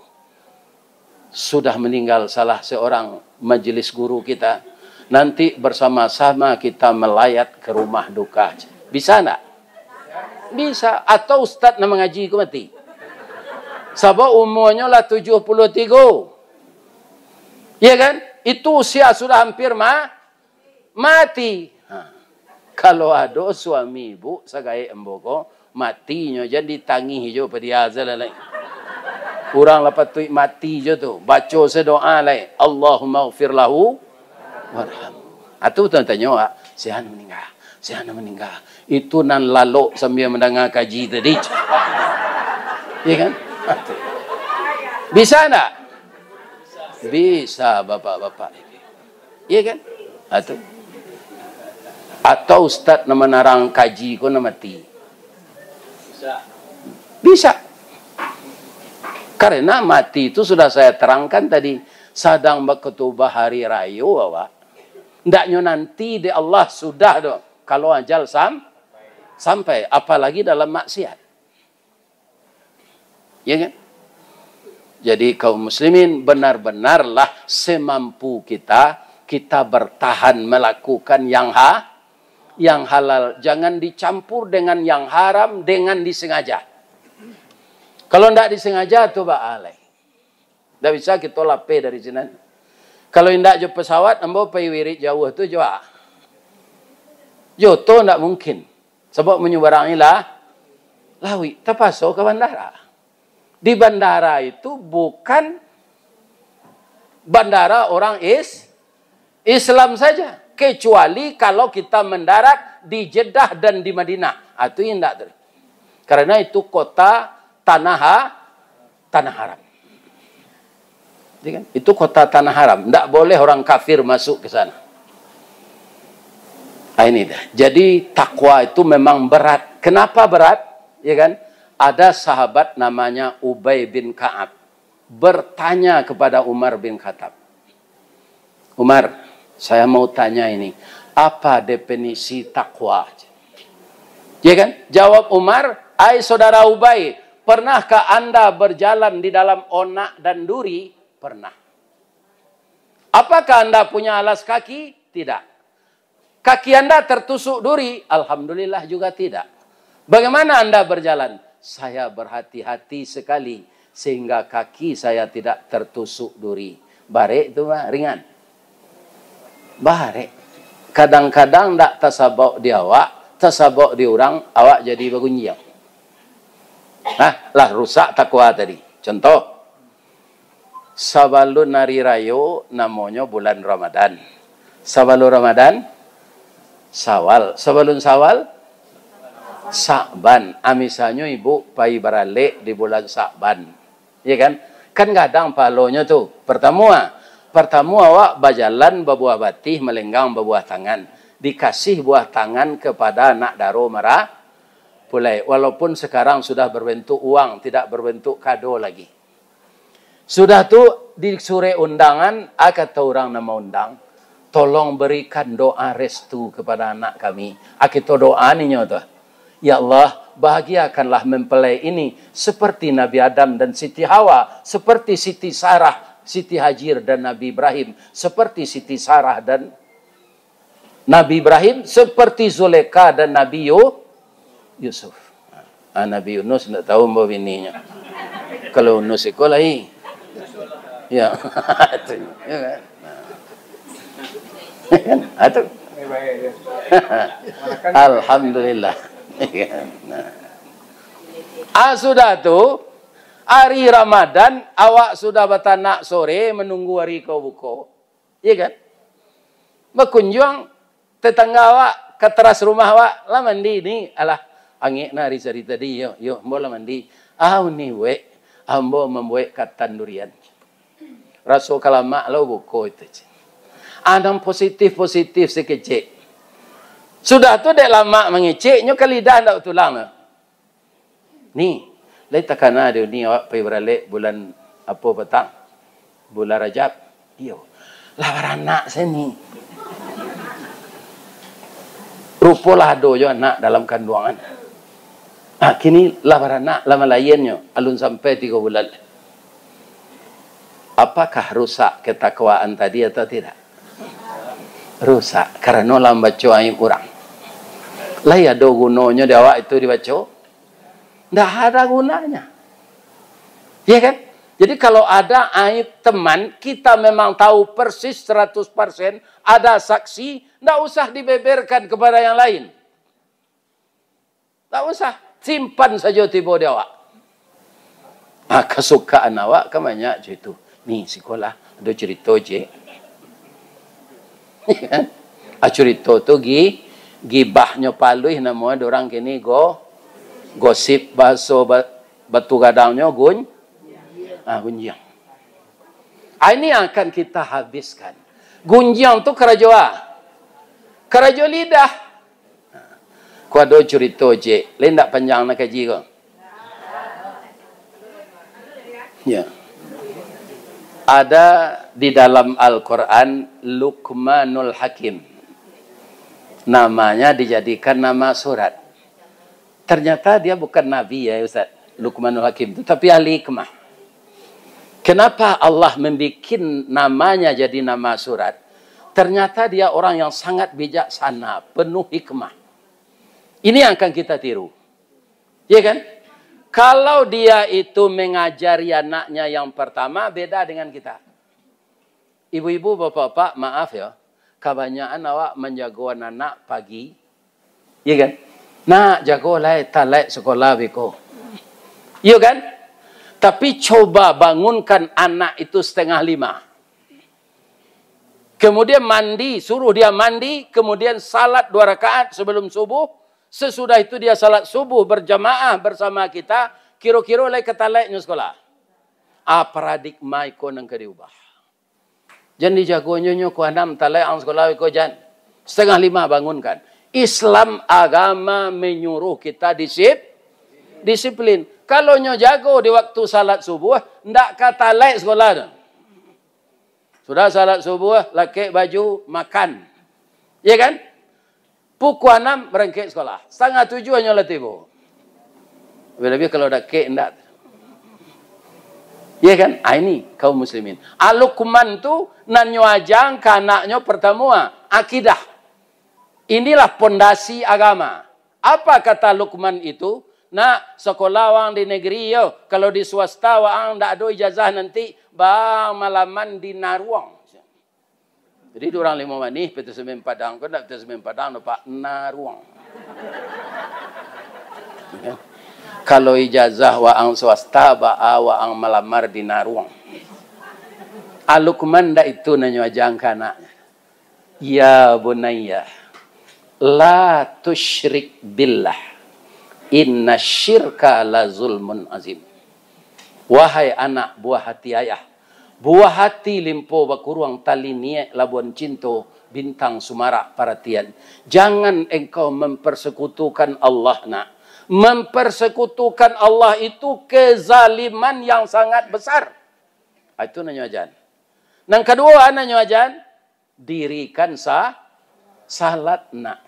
Sudah meninggal salah seorang majelis guru kita, nanti bersama-sama kita melayat ke rumah duka. Bisa ndak? Bisa. Atau ustaz nan mangaji ko mati. Sabab umuanyo lah tujuah puluah tigo. Iya kan? Itu usia sudah hampir ma-, mati. Ha. Kalau ado suami ibu sagaek ambo ko, matinyo jan ditangih jo padia salah lai. Urang lah patuik mati jo tu. Baco se doa lai. Allahumma ghfir lahu warham. Atu tanyo, ah, "Sia nan maningga? Sia nan maningga?" Itu nan lalok sambia mandanga kaji tadi. Iya kan? Bisa ndak? Bisa, bapak-bapak. Iya kan? Atu. Atau ustaz nan manarang kaji ko nan mati. Bisa. Karena mati itu sudah saya terangkan tadi, sadang bakutubah hari rayo awak. Ndaknyo nanti dek Allah sudah doh, kalau ajal sam-, sampai, apalagi dalam maksiat. Ya kan? Jadi kaum muslimin, benar-benarlah semampu kita, kita bertahan melakukan yang ha-, yang halal. Jangan dicampur dengan yang haram dengan disengaja. Kalau ndak disengaja tu baa lai. Ndak bisa kito lapeh dari sinan. Kalau indak jo pesawat, ambo pai wirik jauah tu jo a? Jo oto ndak mungkin. Sabab manyubarangi lah, lauik, tapaso ka bandara. Di bandara itu bukan bandara orang is-, Islam saja, kecuali kalau kita mendarat di Jeddah dan di Madinah. Ah, itu indak tu. Karena itu kota tanah ha-, tanah haram. Ya kan? Itu kota tanah haram. Ndak boleh orang kafir masuk ke sana. Ah, ini dah. Jadi, takwa itu memang berat. Kenapa berat? Ya kan? Ada sahabat namanya Ubay bin Ka'ab bertanya kepada Umar bin Khattab, "Umar, saya mau tanya ini, apa definisi takwa?" Ya kan? Jawab Umar, "Ai saudara Ubay, pernahkah anda berjalan di dalam onak dan duri?" Pernah. "Apakah anda punya alas kaki?" "Tidak." "Kaki anda tertusuk duri?" "Alhamdulillah juga tidak." "Bagaimana anda berjalan?" "Saya berhati-hati sekali sehingga kaki saya tidak tertusuk duri." Barek tu, Pak, ringan. Barek. Kadang-kadang ndak tasabauk di awak, tasabauk di urang, awak jadi bagunjiang. Nah, lah rusak takwa tadi. Contoh, sabalun hari rayo namonyo bulan Ramadan. Sabalun Ramadan, Sawal. Sabalun Sawal, Sa'ban. Ah, misalnyo ibu pai baralek di bulan Sa'ban. Ya kan? Kan gadang pahalonyo tu. Partamo, ah, partamo awak bajalan babuah batih, malenggang babuah tangan. Dikasih buah tangan kepada anak daro mara-, pulai. Walaupun sekarang sudah berbentuk uang, tidak berbentuk kado lagi. Sudah tu, disurek undangan, ah, kato urang nan maundang, "Tolong berikan doa restu kepada anak kami." Ah, kito doa ninyo tu. "Ya Allah, bahagiakanlah mempelai ini seperti Nabi Adam dan Siti Hawa, seperti Siti Sarah, Siti Hajar dan Nabi Ibrahim, seperti Siti Sarah dan Nabi Ibrahim, seperti Zulekha dan Nabi Yu-, Yusuf." Ah, Nabi Yunus ndak tahu ambo bininyo. Kalau Yunus iko lai. Ya. Tu, ya kan? Ah, tu. Alhamdulillah. Nah. Ah, sudah tu, hari Ramadan, awak sudah batanak sore, menunggu hari ka buko. Iya kan? Bakunjuang tetangga awak ka taras rumah awak, "Lah mandi ni?" "Alah, angek nah ari sari tadi, yo, yo, ambo lah mandi." "Ah, uni buek, ambo mambuek katan durian. Raso ka lamak lo buko itu, cik." Ah, nan positif-positif sakecek. Sudah tu dek lamak mangecek, nyo ka lidah ndak batulang lah. "Ni, lai takana di uni awak pai baralek bulan apo patang? Bulan Rajab?" "Iyo." "Lah baranak se ni." Rupo lah ado jo anak dalam kanduangan. Ah, kini lah baranak, lah malayannyo, alun sampai tigo bulan. Apakah rusak ketakwaan tadi atau tidak? Rusak, karano lah mambaco aib urang. Lai ado gunonyo di awak itu dibaco? Ndak ada gunanya. Ya kan? Jadi kalau ada aib teman, kita memang tahu persis seratus persen, ada saksi, ndak usah dibeberkan kepada yang lain. Tak usah. Simpan sajo tibo di awak. Ah, kasukaan awak kan banyak jo itu. Ni, sikolah, ado curito, Cik. Ah, curito tu gi-, gibahnyo paluih namonyo dek urang kini go-, gosip, bahaso ba-, Batu Gadangnyo gun-, ah, gunjiang. Ah, ini yang akan kita habiskan. Gunjiang tu karajo a? Karajo lidah. Ko ado curito, Cik. Lai ndak panjang nak kaji ko. Ya. Ada di dalam Al-Quran Luqmanul Hakim. Namanya dijadikan nama surat. Ternyata dia bukan nabi ya, Ustaz. Luqmanul Hakim tu, tapi ahli hikmah. Kenapa Allah membuat namanya jadi nama surat? Ternyata dia orang yang sangat bijaksana, penuh hikmah. Ini yang akan kita tiru. Ya kan? Kalau dia itu mengajari anaknya yang pertama, beda dengan kita. Ibu-ibu, bapak-bapak, maaf ya, kabanyakan awak manjago anak pagi, iya kan? "Nak, jago lai, talaik sekolah beko." Iya kan? Tapi coba bangunkan anak itu setengah lima. Kemudian mandi, suruh dia mandi, kemudian salat dua rakaat sebelum subuh, sesudah itu dia salat subuh berjamaah bersama kita, kiro-kiro lai ka talaiknyo sekolah. Ah, paradigma iko nan ka diubah. Jan dijagonyo nyo ko anam, talaik ang sekolah iko jan. Setengah lima bangunkan. Islam agama menyuruh kita disip-, disiplin. Kalau nyo jago di waktu salat subuh, ndak ka talaik sekolah tu. Sudah salat subuh, lakek baju, makan. Ya kan? Pukua anam barangkek sakolah. Satangah tujuah nyo lah tibo. Labiah-labiah kalau dakek ndak. Iya kan? Ah, ini kaum muslimin. Al-Luqman tu nan nyo ajakan ka anaknyo partamo, akidah. Inilah pondasi agama. Apa kata Luqman itu? Nak, sakolah waang di negeri yo. Kalau di swasta waang ndak ado ijazah nanti, baa malaman di naruang. Jadi, di urang Limau Manih, peti semen Padang ko ndak peti semen Padang doh, Pak, naruang. Kalau ijazah waang swasta, baa waang malamar di naruang. Al-Luqman ndak itu nan nyo ajakan ka anaknyo. Ya bunayya, la tusyrik billah, inna syirka la zulmun azim. Wahai anak buah hati ayah, buah hati Limpo Bakuruang, tali niek Labuan Cinto, Bintang Sumarak Paratian, jangan engkau mempersekutukan Allah, nak. Mempersekutukan Allah itu kezaliman yang sangat besar. Ah, itu nan nyo ajakan. Nan kaduo, nan nyo ajakan, dirikan sa-, salat, nak.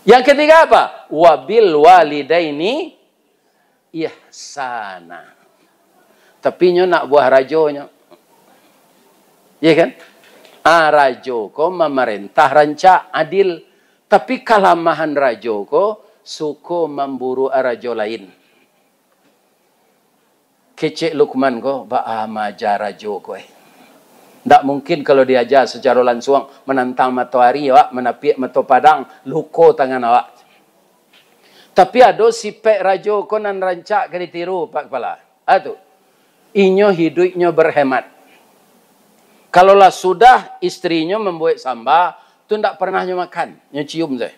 Yang katigo apa? Wabil walidaini ihsana. Tapi nyo nak buah rajonyo. Iya kan? Ah, rajo ko mamarentah rancak, adil. Tapi kalamahan rajo ko, suko mamburuak rajo lain. Kecek Lukman ko, baa maaja rajo ko, eh. Ndak mungkin kalau diaja sacaro lansuang, manantang matoari awak, manapiak mato padang, luko tangan awak. Tapi ado sipek rajo ko nan rancak ka ditiru, Pak Kepala. Ah, tu. Inyo hiduiknyo berhemat. Kalau lah sudah istrinyo mambuek samba, tu ndak pernah nyo makan, nyo cium sajo.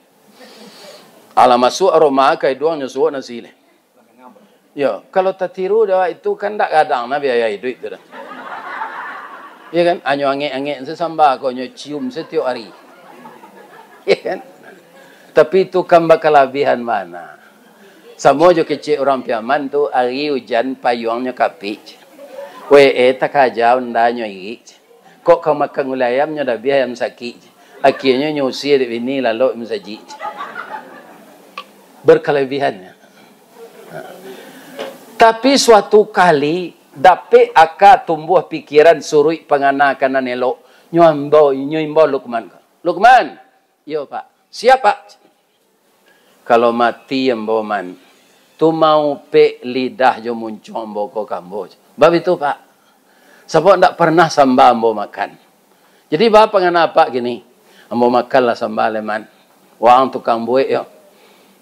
Alah masuak aroma ka iduang, nyo suok nasi leh. Yo, kalau tatiru dek awak itu kan ndak gadang nah biaya hiduik tu dah. Iya kan? Anyo angek-angek se samba ko, nyo cium setiok hari. Iya kan? Tapi itu kan bakalabihan bana. Samo jo kecek urang Piaman tu, ari ujan payuangnyo kapik. Wee takaja onda nyo irik. Kok ka makan gulai ayam, nyo dabiah ayam sakik. Akienyo nyo usie dek bini, lalok musajik. Berkelebihan. Tapi suatu kali, dapek aka tumbuah pikiran suruik pangana ka nan elok. Nyo imbau, nyo imbau Lukman. Lukman! Iyo, Pak. Siap, Pak. Kalau mati ambo, Man, tu maupek lidah jo muncuang ambo ko ka ambo. Bab itu, Pak. Sabab ndak pernah samba ambo makan. Jadi, baa pangana Apak kini? Ambo makanlah samba lai, Man. Waang tukang buek yo.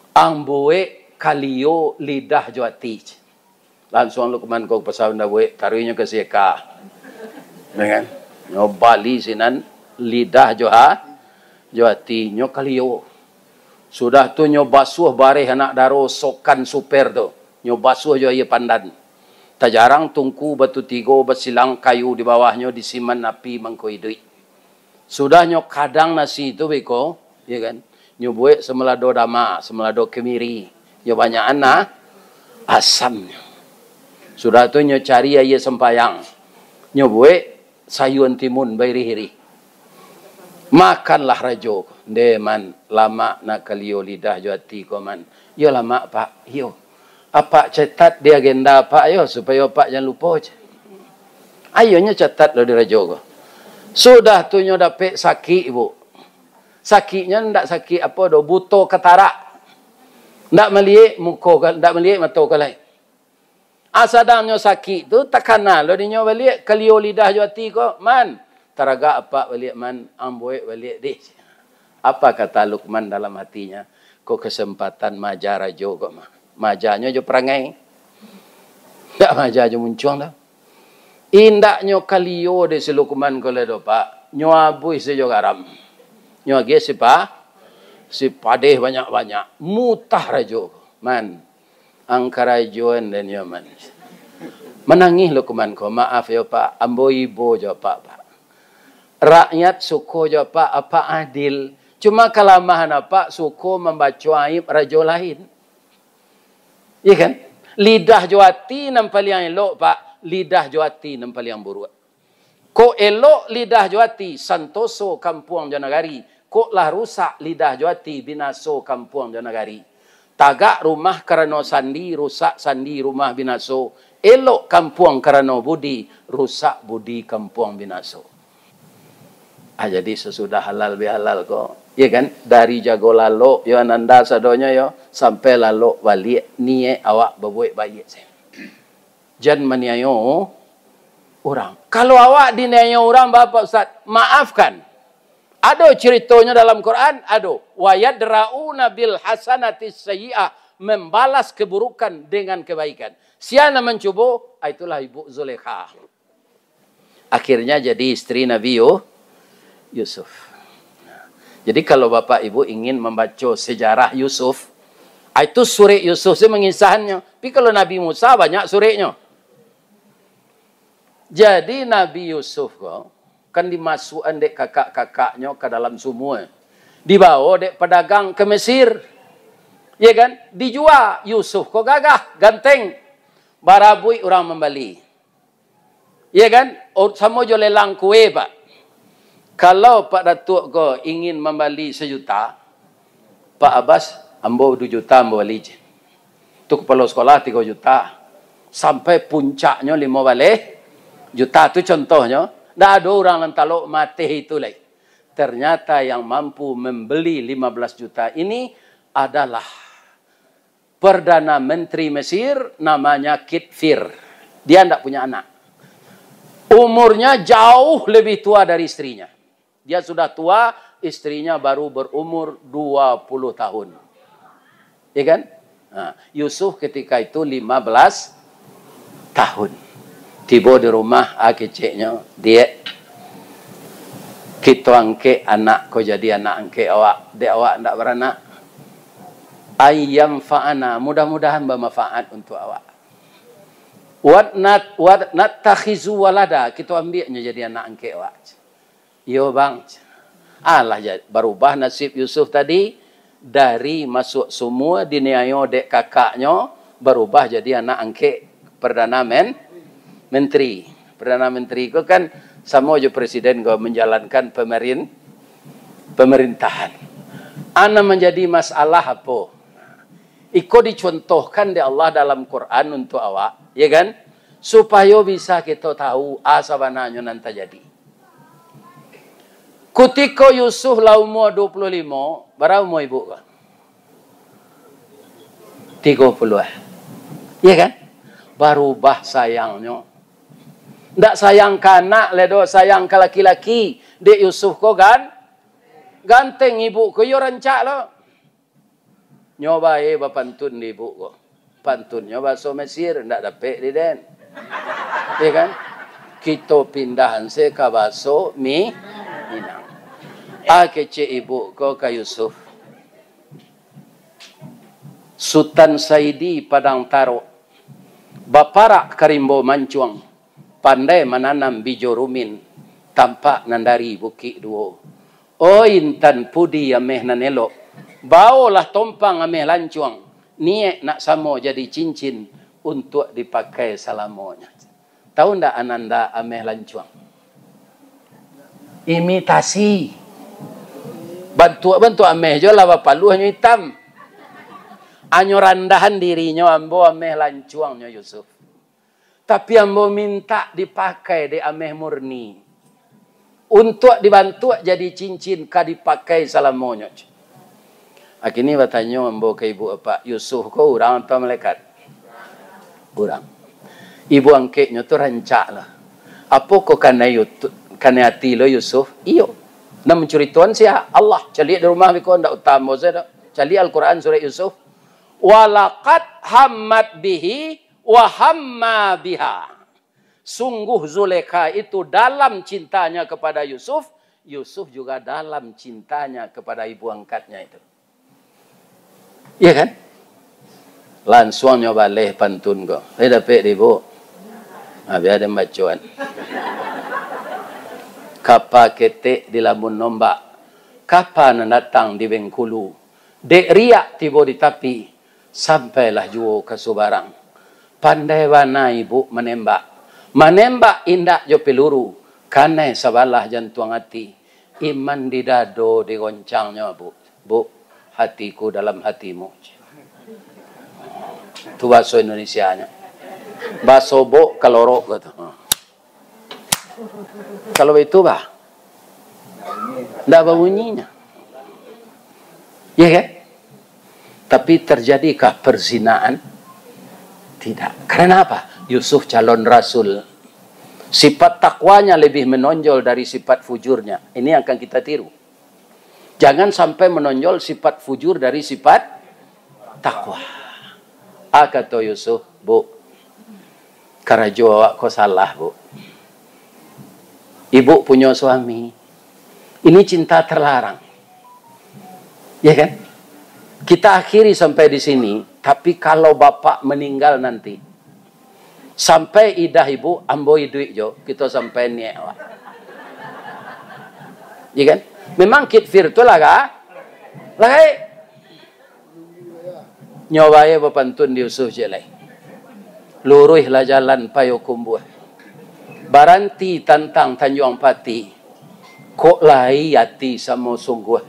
Ang buek kalio lidah jo ati. Lansuang Lukman ko ka pasa banda buek, taruihnyo ka si Eka. Ya kan? Nyo bali sinan lidah jo ha-, jo ati, nyo kalio. Sudah tu nyo basuah bareh anak daro sokan super tu. Nyo basuah jo aia pandan. Tajarang tungku batu tigo, basilang kayu di bawahnyo, disiman api mangko iduik. Sudah nyo kadang nasi tu beko, ya kan? Nyo buek samalado dama, samalado kemiri. Nyo banyakan nah, asamnyo. Sudah tu nyo cari aia sampayang. Nyo buek sayuan timun bairih-irih. Makanlah rajo ko. Ndeh, Man, lamak nak kalio lidah jo ati ko, Man. Iyo lamak, Pak. Iyo. Apak catat di agenda Apak yo, supayo Apak jan lupo, ceh. Ayo nyo catat lo di rajo ko. Sudah tu nyo dapek sakik, Bu. Sakiknyo ndak sakik apo doh, buto katarak. Ndak maliek muko ka, ndak maliek mato ka lai. Ah, sadang nyo sakik tu, takana lo di nyo baliak, kalio lidah jo ati ko, Man. Taragak Apak baliak, Man, ang buek baliak deh. Apa kata Lukman dalam hatinya? Ko kesempatan maaja rajo ko mah. Maajanyo jo parangai. Ndak maaja jo muncuang doh. Indaknyo kalio dek si Lukman ko lai doh, Pak. Nyo abuih sajo garam. Nyo agiah sipa-, sipadeh banyak-banyak. Mutah rajo ko. Man, ang karajoan den yo, Man. Manangih Lukman ko, "Maaf yo, Pak. Ambo ibo jo Apak, Pak. Rakyat suko jo Apak, Apak adil. Cuma kalamahan Apak suko mambaco aib rajo lain." Iya kan? Lidah jo ati nan paliang elok, Pak. Lidah jo ati nan paliang buruak. Kok elok lidah jo ati, santoso kampuang jo nagari, Kok lah rusak lidah jo ati, binaso kampuang jo nagari. Tagak rumah karano sandi, rusak sandi rumah binaso. Elok kampuang karano budi, rusak budi kampuang binaso. Ah, jadi sasudah halal bihalal ko, ya kan? Dari jago lalok yo ananda sadonyo yo, sampai lalok baliak, niaik awak babuek baiak sajo. Jan maniayo urang. Kalau awak diniayo urang, Bapak Ustaz, maafkan. Ado ceritonyo dalam Quran, ado. "Wa yadra'una bil hasanatis sayyi'ah", membalas keburukan dengan kebaikan. Sia nan mancubo, ah, itulah Ibu Zulekha. Akhirnya jadi istri Nabi Yu-, Yusuf. Jadi kalau Bapak Ibu ingin mambaco sejarah Yusuf, ah, itu surek Yusuf se mangisahannyo. Tapi kalau Nabi Musa banyak sureknyo. Jadi Nabi Yusuf ko kan dimasuakan dek kakak-kakaknyo ka dalam sumua. Dibawo dek padagang ka Mesir. Ya kan? Dijua, Yusuf ko gagah, ganteng. Barabuik urang mambali. Ya kan? Oh, samo jo lelang kue, Pak. Kalau Pak Datuak ko ingin mambali sajuta, Pak Abbas, ambo duo juta ambo bali, ceh. Tu kapalo sekolah tigo juta. Sampai puncaknyo limo baleh juta, tu contohnyo. Ndak ado urang nan talok mateh itu lai. Ternyata yang mampu membeli lima belas juta ini adalah Perdana Menteri Mesir, namanya Kitfir. Dia ndak punya anak. Umurnya jauh lebih tua dari istrinya. Dia sudah tua, istrinya baru berumur dua puluh tahun. Ya kan? Nah, Yusuf ketika itu lima belas tahun. Tibo di rumah, ah, keceknyo, "Diak, kito angkek anak ko jadi anak angkek awak, dek awak ndak baranak. Ayyam fa'ana, mudah-mudahan bermanfaat untuk awak. Wat nat, wat nat takhizu walada, kito ambiaknyo jadi anak angkek awak." "Iyo, Bang." Alah, ja-, barubah nasib Yusuf tadi, dari masuak sumua, diniayo dek kakaknyo, barubah jadi anak angkek Perdana Men-, Menteri. Perdana Menteri ko kan samo jo presiden ko, menjalankan pemerin-, pemerintahan. A nan manjadi masalah apo? Iko dicontohkan dek Allah dalam Quran untuk awak, ya kan? Supayo bisa kito tahu a sabananyo nan tajadi. Kutiko Yusuf lah umua dua puluh limo, bara umua ibu ko? Tigo puluah. Iya kan? Barubah sayangnyo. Ndak sayang ka anak lai doh, sayang ka laki-laki. Dek Yusuf ko gan-, ganteng, ibu ko iyo rancak lo. Nyo bae bapantun di ibu ko. Pantunnyo bahaso Mesir, ndak dapek di den. Iya kan? Kito pindahan se ka bahaso Mi-, Minang. A kecek ibu ko ka Yusuf. Sutan Saidi Padang Tarok, baparak ka rimbo mancuang, pandai mananam bijo rumin, tampak nan dari Bukik Duo. Oi intan pudi ameh nan elok, baolah tompang ameh lancuang, niaik nak samo jadi cincin, untuak dipakai salamonyo. Tahu ndak ananda ameh lancuang? Imitasi. Bantuak-bantuak ameh jo lah bapaluah nyo itam. Anyo randahan dirinyo ambo ameh lancuangnyo Yusuf. Tapi ambo mintak dipakai dek ameh murni. Untuak dibantuak jadi cincin ka dipakai salamonyo. Akini batanyo ambo ka ibu apak, Yusuf ko urang atau malaikat? Urang. Ibu angkeknyo tu rancak lah. Apo ko kanai Yutu-, kanai ati lo Yusuf? Iyo. Nan mancuritoan sia? Allah. Caliak di rumah biko, ndak utamo sajo. Caliak Al-Quran surat Yusuf. Walaqad hammat bihi wa hamma biha. Sungguh Zulekha itu dalam cintanya kepada Yusuf, Yusuf juga dalam cintanya kepada ibu angkatnya itu. Iya kan? Lansuang nyo baleh pantun ko. Eh, dapek di ibu. Ha, bia den bacoan. Kapa ketek di lamun nombak, kapa nan datang di Bengkulu. Dek riak tibo di tapi, sampailah juo ka subarang. Pandai bana ibu manembak. Manembak indak jo peluru, kanai sabalah jantuang ati. Iman di dado digoncangnyo, Bu. Bu, hatiku dalam hatimu. Tu bahaso Indonesianyo. Bahaso bok kalorok gitu. Kalau itu, bah, ndak babunyinyo. Ya kan? Tapi terjadikah perzinaan? Tidak. Karena apa? Yusuf calon rasul. Sifat takwanya lebih menonjol dari sifat fujurnya. Ini yang akan kita tiru. Jangan sampai menonjol sifat fujur dari sifat takwa. Ah, kato Yusuf, "Bu, karajo awak ko salah, Bu. Ibu punyo suami. Ini cinta terlarang." Ya kan? Kita akhiri sampai di sini, tapi kalau bapak meninggal nanti, sampai idah ibu, ambo iduik jo, kito sampai niaik awak. Ya kan? Memang kitfir tu lah, ka? Lah, ka? Nyo bae bapantun di Yusuf ciek lai. Luruihlah jalan Payokumbuah. Baranti tantang Tanjuang Pati. Kok lai ati samo sungguah.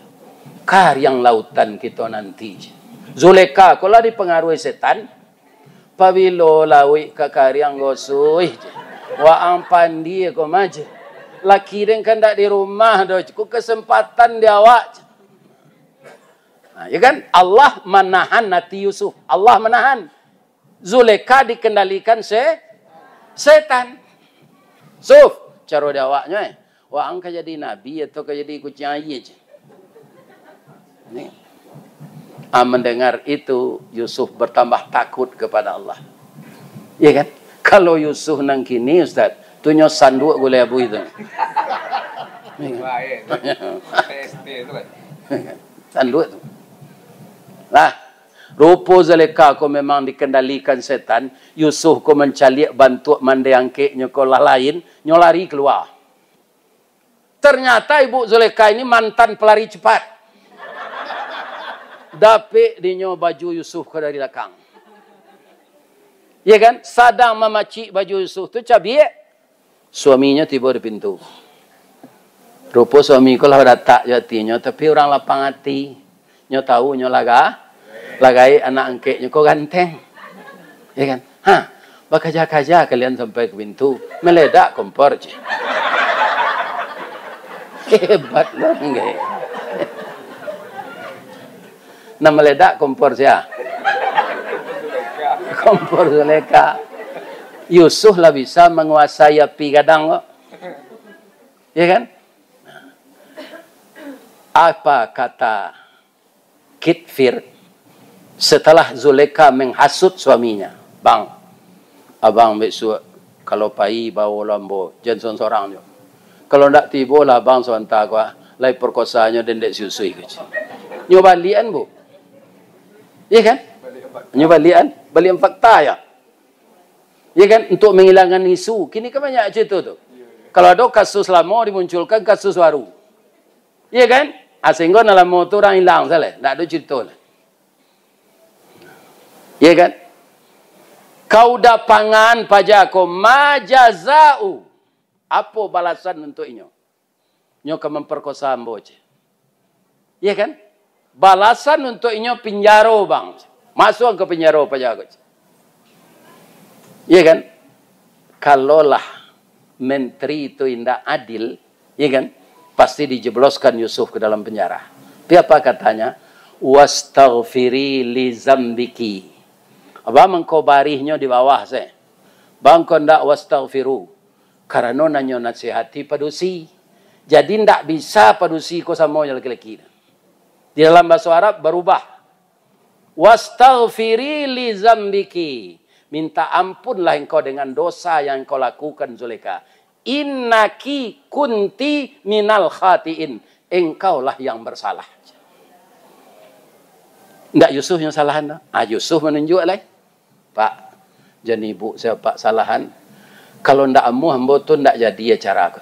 Kariang lautan kito nanti. Zulekha ko lah dipangaruhi setan. Pabilo lauik ka kariang gosuih. Waang pandie ko maje. Laki den kan dak di rumah doh. Ko kesempatan di awak. Nah, ya kan? Allah manahan ati Yusuf. Allah manahan. Zulekha dikendalikan se-, setan. Suf, caro di awaknyo, eh. Waang ka jadi nabi atau ka jadi kuciang aia, ceh. Ni. Ah, mendengar itu, Yusuf bertambah takut kepada Allah. Ya kan? Kalau Yusuf nang kini, Ustaz, tu nyo sanduak gulai abu itu. Baik. Sanduak tu. Lah, rupo Zulekha ko memang dikendalikan setan, Yusuf ko mancaliak bantuak mandai angkeknyo ko lah lain, nyo lari kalua. Ternyata Ibu Zulekha ini mantan pelari cepat. Dapek dinyo baju Yusuf ko dari lakang. Ya kan? Sadang mamacik baju Yusuf tu, cabiak. Suaminyo tibo di pintu. Rupo suami ko lah badatak jo atinyo, tapi urang lapang ati. Nyo tahu nyo laga-, lagai anak angkeknyo ko ganteng. Ya kan? Ha, bakaja-kaja kalian sampai ka pintu, meledak kompor, ceh. Hebat lo, nggak? Nah, meledak kompor sia? Kompor Zulekha. Yusuf lah bisa manguasai api gadang ko. Ya kan? Apa kata Kitfir setelah Zulekha menghasut suaminya? "Bang, abang bisuak kalau pai bawo lo ambo, jan sorang-sorang jo. Kalau ndak tibo lah abang sabanta ko, ah, lai perkosanyo den dek si Yusuf ko." Nyo baliakan, Bu. Iya kan? Nyo baliakan, baliakan fakta ya. Iya kan? Untuk menghilangkan isu. Kini kan banyak cerita tu. Kalau ada kasus lama dimunculkan kasus baru. Iya kan? Ah, sehingga nan lamo tu urang ilang salah. Ndak ado cerita lah. Iya kan? Kau dapangan paja ko, ma jazau. Apo balasan untuak inyo? Nyo ka mamparkosa ambo, ceh. Iya kan? Balasan untuak inyo pinjaro, Bang. Masuak ka pinjaro paja ko, ceh. Iya kan? Kalolah menteri tu indak adil, iya kan? Pasti dijebloskan Yusuf ke dalam penjara. Tapi apa katanya? "Wastaghfiri li zambiki." Abang mangko barihnyo di bawah se. Bang ko ndak wastaghfiru. Karano nan nyo nasihati padusi. Jadi ndak bisa padusi ko samo jo laki-laki. Di dalam bahaso Arab barubah. "Wastaghfiri li zambiki." Minta ampunlah engkau dengan dosa yang engkau lakukan, Zulekha. "Innaki kunti minal khatiin." Engkaulah yang bersalah. Ndak Yusuf yang salahan tu. Ah, Yusuf manunjuak lai. "Pak, jan ibu sajo, Pak, salahan. Kalau ndak amuah ambo tu ndak jadi acara ko.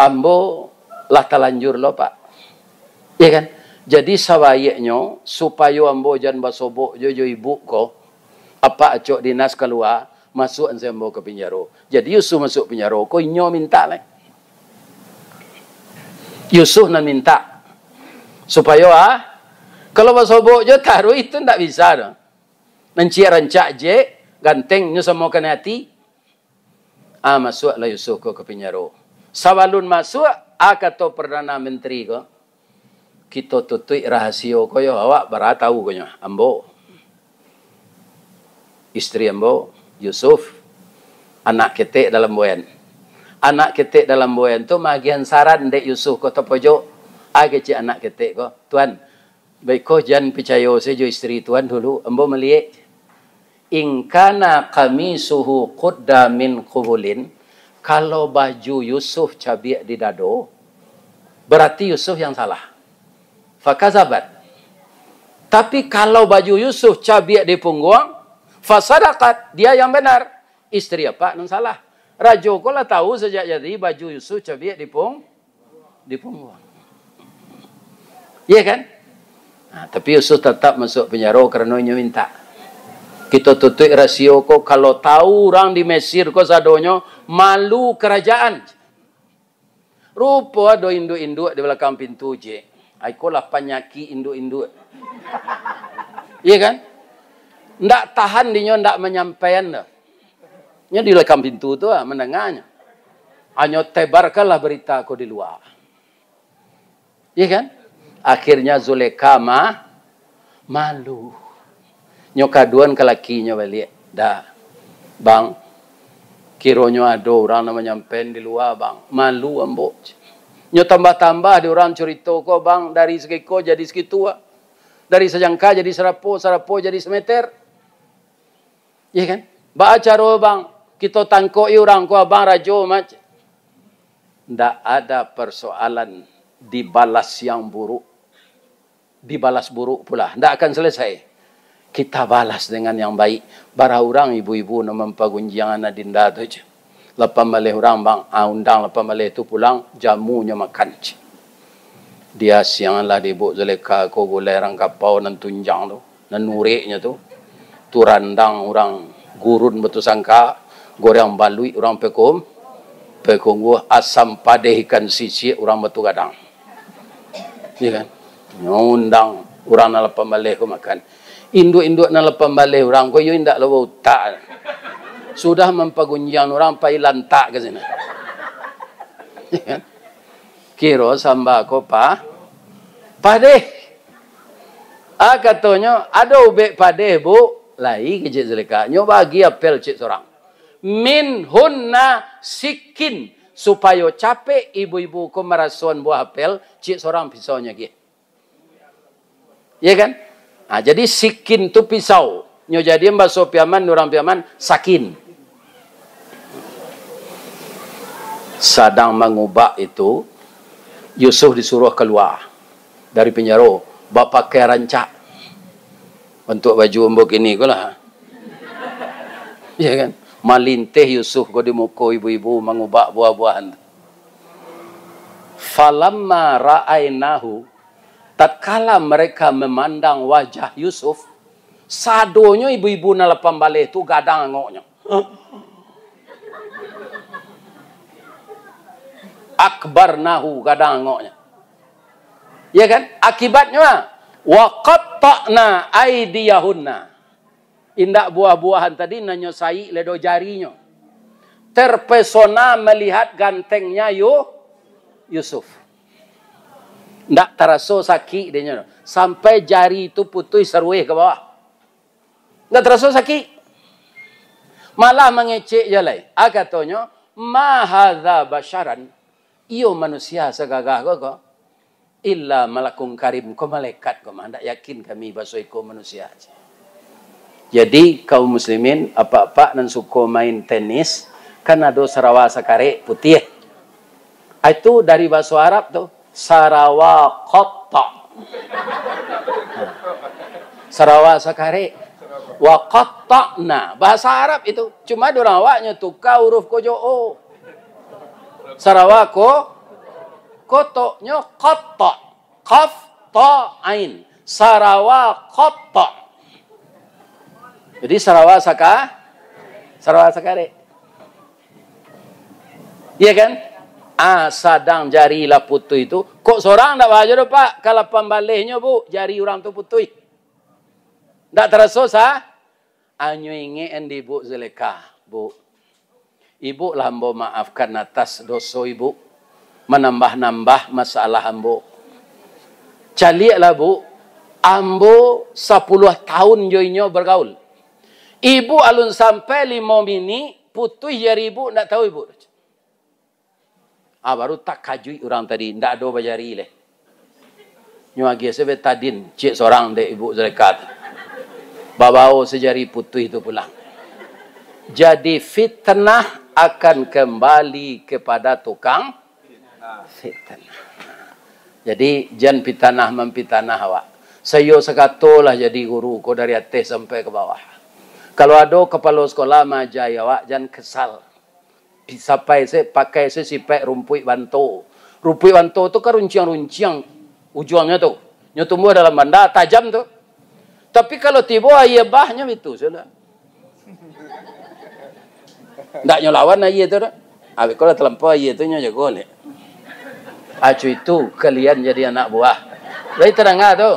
Ambo lah talanjur lo, Pak." Iya kan? Jadi sabaiknyo supayo ambo jan basobok jo, jo ibu ko, apak acok dinas kalua, masuak an se ambo ka pinjaro. Jadi Yusuf masuak pinjaro ko inyo minta lai. Yusuf nan mintak. Supayo, ah, kalau basobok jo taruih tu ndak bisa doh. Nan ciek rancak jek, ganteng, nyo samo kanai ati. Ah, masuaklah Yusuf ko ka pinjaro. Sabalun masuak, ah, kato Perdana Menteri ko, "Kito tutuik rahasio ko yo, awak bara tau ko nyo, ambo, isteri ambo, Yusuf, anak ketek dalam buayan." Anak ketek dalam buayan tu maagiahan saran dek Yusuf ko tapojok. Ah, kecek anak ketek ko, "Tuan, baiko jan picayo se jo isteri Tuan dulu, ambo maliek. In kana qamisuhu qudda min qubulin, kalau baju Yusuf cabiak di dado, berarti Yusuf yang salah. Fakazabat. Tapi kalau baju Yusuf cabiak di pungguang, fasadaqat, dia yang benar. Isteri apak nan salah." Rajo ko lah tahu sajak jadi baju Yusuf cabiak di pung-, di pungguang. Iya kan? Nah, tapi Yusuf tatap masuak pinjaro karano inyo mintak. "Kito tutuik rasio ko, kalau tahu urang di Mesir ko sadonyo, malu karajaan." Rupo ado induak-induak di balakang pintu, Cik. Ai, ikolah panyakik induak-induak. Iya kan? Ndak tahan dinyo ndak manyampaian doh. Nyo di balakang pintu tu, ah, mandanganyo. Anyo tebarkanlah berita ko di lua. Iya kan? Akhirnya Zulekha ma-, malu. Nyo kaduan ka lakinyo baliak. "Dah, Bang, kironyo ado urang nan manyampaian di lua, Bang. Malu ambo." Nyo tambah-tambah di urang curito ko, Bang, dari sagiko jadi sagitu, ah. Dari sajangka jadi sarapo, sarapo jadi sameter. Iya kan? "Baa caro, Bang? Kito tangkok i urang ko, Abang, rajo, mac." Ndak ada persoalan dibalas yang buruk, dibalas buruk pula. Ndak akan selesai. Kita balas dengan yang baik. Bara urang ibu-ibu nan mampagunjiang anak dinda tu, ceh. Lapan baleh urang, Bang, ah, undang lapan baleh tu pulang, jamunyo makan, ceh. Dia siang lah di Buk Zulekha ko gulai rang kapau nan tunjang tu, nan nureknyo tu. Tu randang urang Gurun Batusangka, goreng baluik urang Pekum-, Pekungguh, asam padeh ikan sisiak urang Batu Gadang. Iya kan? Nyo undang urang nan lapan baleh ko makan. Induak-induak nan lapan baleh urang ko, iyo indak lo bautak. Sudah mampagunjiang urang, pai lantak ka sinan. Iya kan? Kiro samba ko pa-, padeh. Ah, katonyo, "Ado ubek padeh, Bu?" "Lai," kecek Zulekha. Nyo bagi apel ciek sorang. "Minhunna sikin," supayo capek ibu-ibu ko marasoan buah apel, ciek sorang pisaunyo agiah. Iya kan? Nah, jadi sikin tu pisau. Nyo jadian baso Piaman, urang Piaman, sakin. Sadang mangubak itu, Yusuf disuruh kalua dari pinjaro, bapakaian rancak. Bantuak baju ambo kini ko lah. Iya kan? Malinteh Yusuf ko di muko ibu-ibu mangubak buah-buahan tu. Falamma ra'ainahu, tatkala mereka memandang wajah Yusuf, sadonyo ibu-ibu nan lapan baleh tu gadang angoknyo. Akbarnahu, gadang angoknyo. Ya kan? Akibatnyo, ah, wa qatta'na aidiyahunna. Indak buah-buahan tadi, nan nyo saik ledo jarinyo. Terpesona melihat gantengnya Yu-, Yusuf. Ndak taraso sakik dinyo, sampai jari tu putuih saruih ka bawah. Ndak taraso sakik. Malah mangecek je lai. Ah, katonyo, "Ma hadza basyaran." Iyo manusia sagagah ko, ko. "Illa malakun karim." Ko malaikat ko mah, ndak yakin kami baso iko manusia. Jadi, kaum muslimin, apak-apak nan suko main tenis, kan ado sarawa sakarek putiah. Ah, itu dari baso Arab tu, sarawa qatta. Sarawa sakarek. Wa qatta'na. Bahasa Arab itu. Cuma dorang awaknyo tuka huruf ko jo o. Sarawa ko, kotoknyo qatta. Qaf, ta, ain. Sarawa qatta. Jadi sarawa saka-, sarawa sakarek. Iya kan? Ah, sadang jari lah putuih tu. Kok sorang ndak bahajo doh, Pak? Kalau pambalehnyo, Bu, jari urang tu putuih. Ndak taraso sa? Anyo ingek di Ibu Zulekha, Bu. Ibu lah ambo maafkan atas doso Ibu, manambah-nambah masalah ambo. Caliaklah, Bu, ambo sapuluah tahun jo inyo bagaul. Ibu alun sampai limo minik, putuih jari Ibu, ndak tahu Ibu. Ah, baru takajuik urang tadi, ndak ado bajari leh. Nyo agiah se betadin, ciek sorang dek Ibu Zulekha tu. Babao sajari putuih tu pulang. Jadi fitnah akan kembali kepada tukang fitnah. Jadi jan pitanah mampitanah awak. Saiyo sakato lah jadi guru ko dari ateh sampai ka bawah. Kalau ado kapalo sekolah maajai awak, jan kesal. Sapai se, pakai se sipaik rumpuik banto. Rumpuik banto tu kan runciang-runciang ujuangnyo tu. Nyo tumbuah dalam banda, tajam tu. Tapi kalau tibo aia bah, nyo bitu sajolah. Ndak nyo lawan aia tu doh. Abih ko lah talampau aia tu, nyo jago leh. Acu itu kalian jadi anak buah. Lai tadanga tu.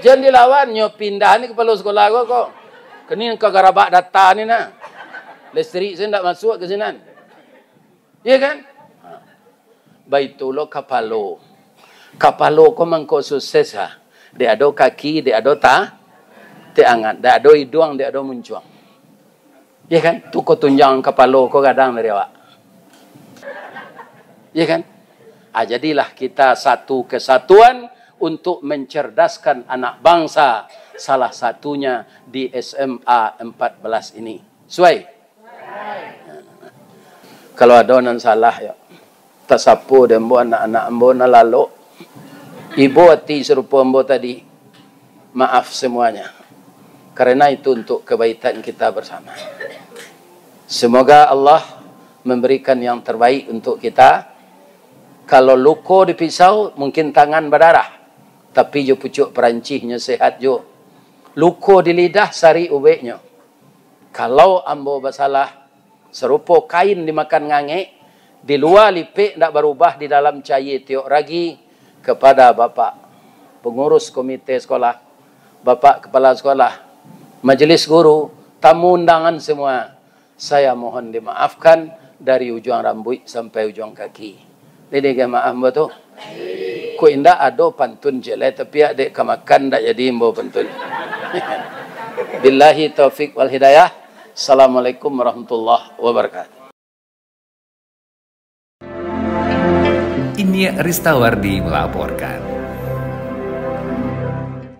Jan dilawan, nyo pindah ni kapalo sekolah ko, ko. Kini ka garabak data ni nah. Listrik se ndak masuak ka sinan. Iya kan? Ha. Baitu lo kapalo. Kapalo ko mangko sukses ah. Dek ado kaki, dek ado ta-, tangan, dek ado iduang, dek ado muncuang. Iya kan? Tu ko tunjang kapalo ko gadang dari awak. Iya kan? Ah, jadilah kita satu kesatuan untuk mencerdaskan anak bangsa, salah satunya di S M A empat belas ini. Suai? Kalau ado nan salah, yo, tasapo dek ambo anak-anak ambo nan lalok. Ibo ati sarupo ambo tadi. Maaf semuanya. Karena itu untuk kebaikan kita bersama. Semoga Allah memberikan yang terbaik untuk kita. Kalau luko di pisau, mungkin tangan badarah. Tapi jo pucuak Perancis nyo sehat jo. Luko di lidah, sarik ubeknyo. Kalau ambo basalah, sarupo kain dimakan ngangek, di lua lipek ndak barubah, di dalam caia tiok ragi, kepada Bapak Pengurus Komite Sekolah, Bapak Kepala Sekolah, Majelis Guru, tamu undangan semua, saya mohon dimaafkan dari ujuang rambuik sampai ujuang kaki. Jadi, ka maaf ambo tu. Ko indak ado pantun jelek, tapi dek ka makan ndak jadi ambo pantun. Billahi taufik wal hidayah. Assalamualaikum warahmatullahi wabarakatuh. Inyiak Ristawardi melaporkan.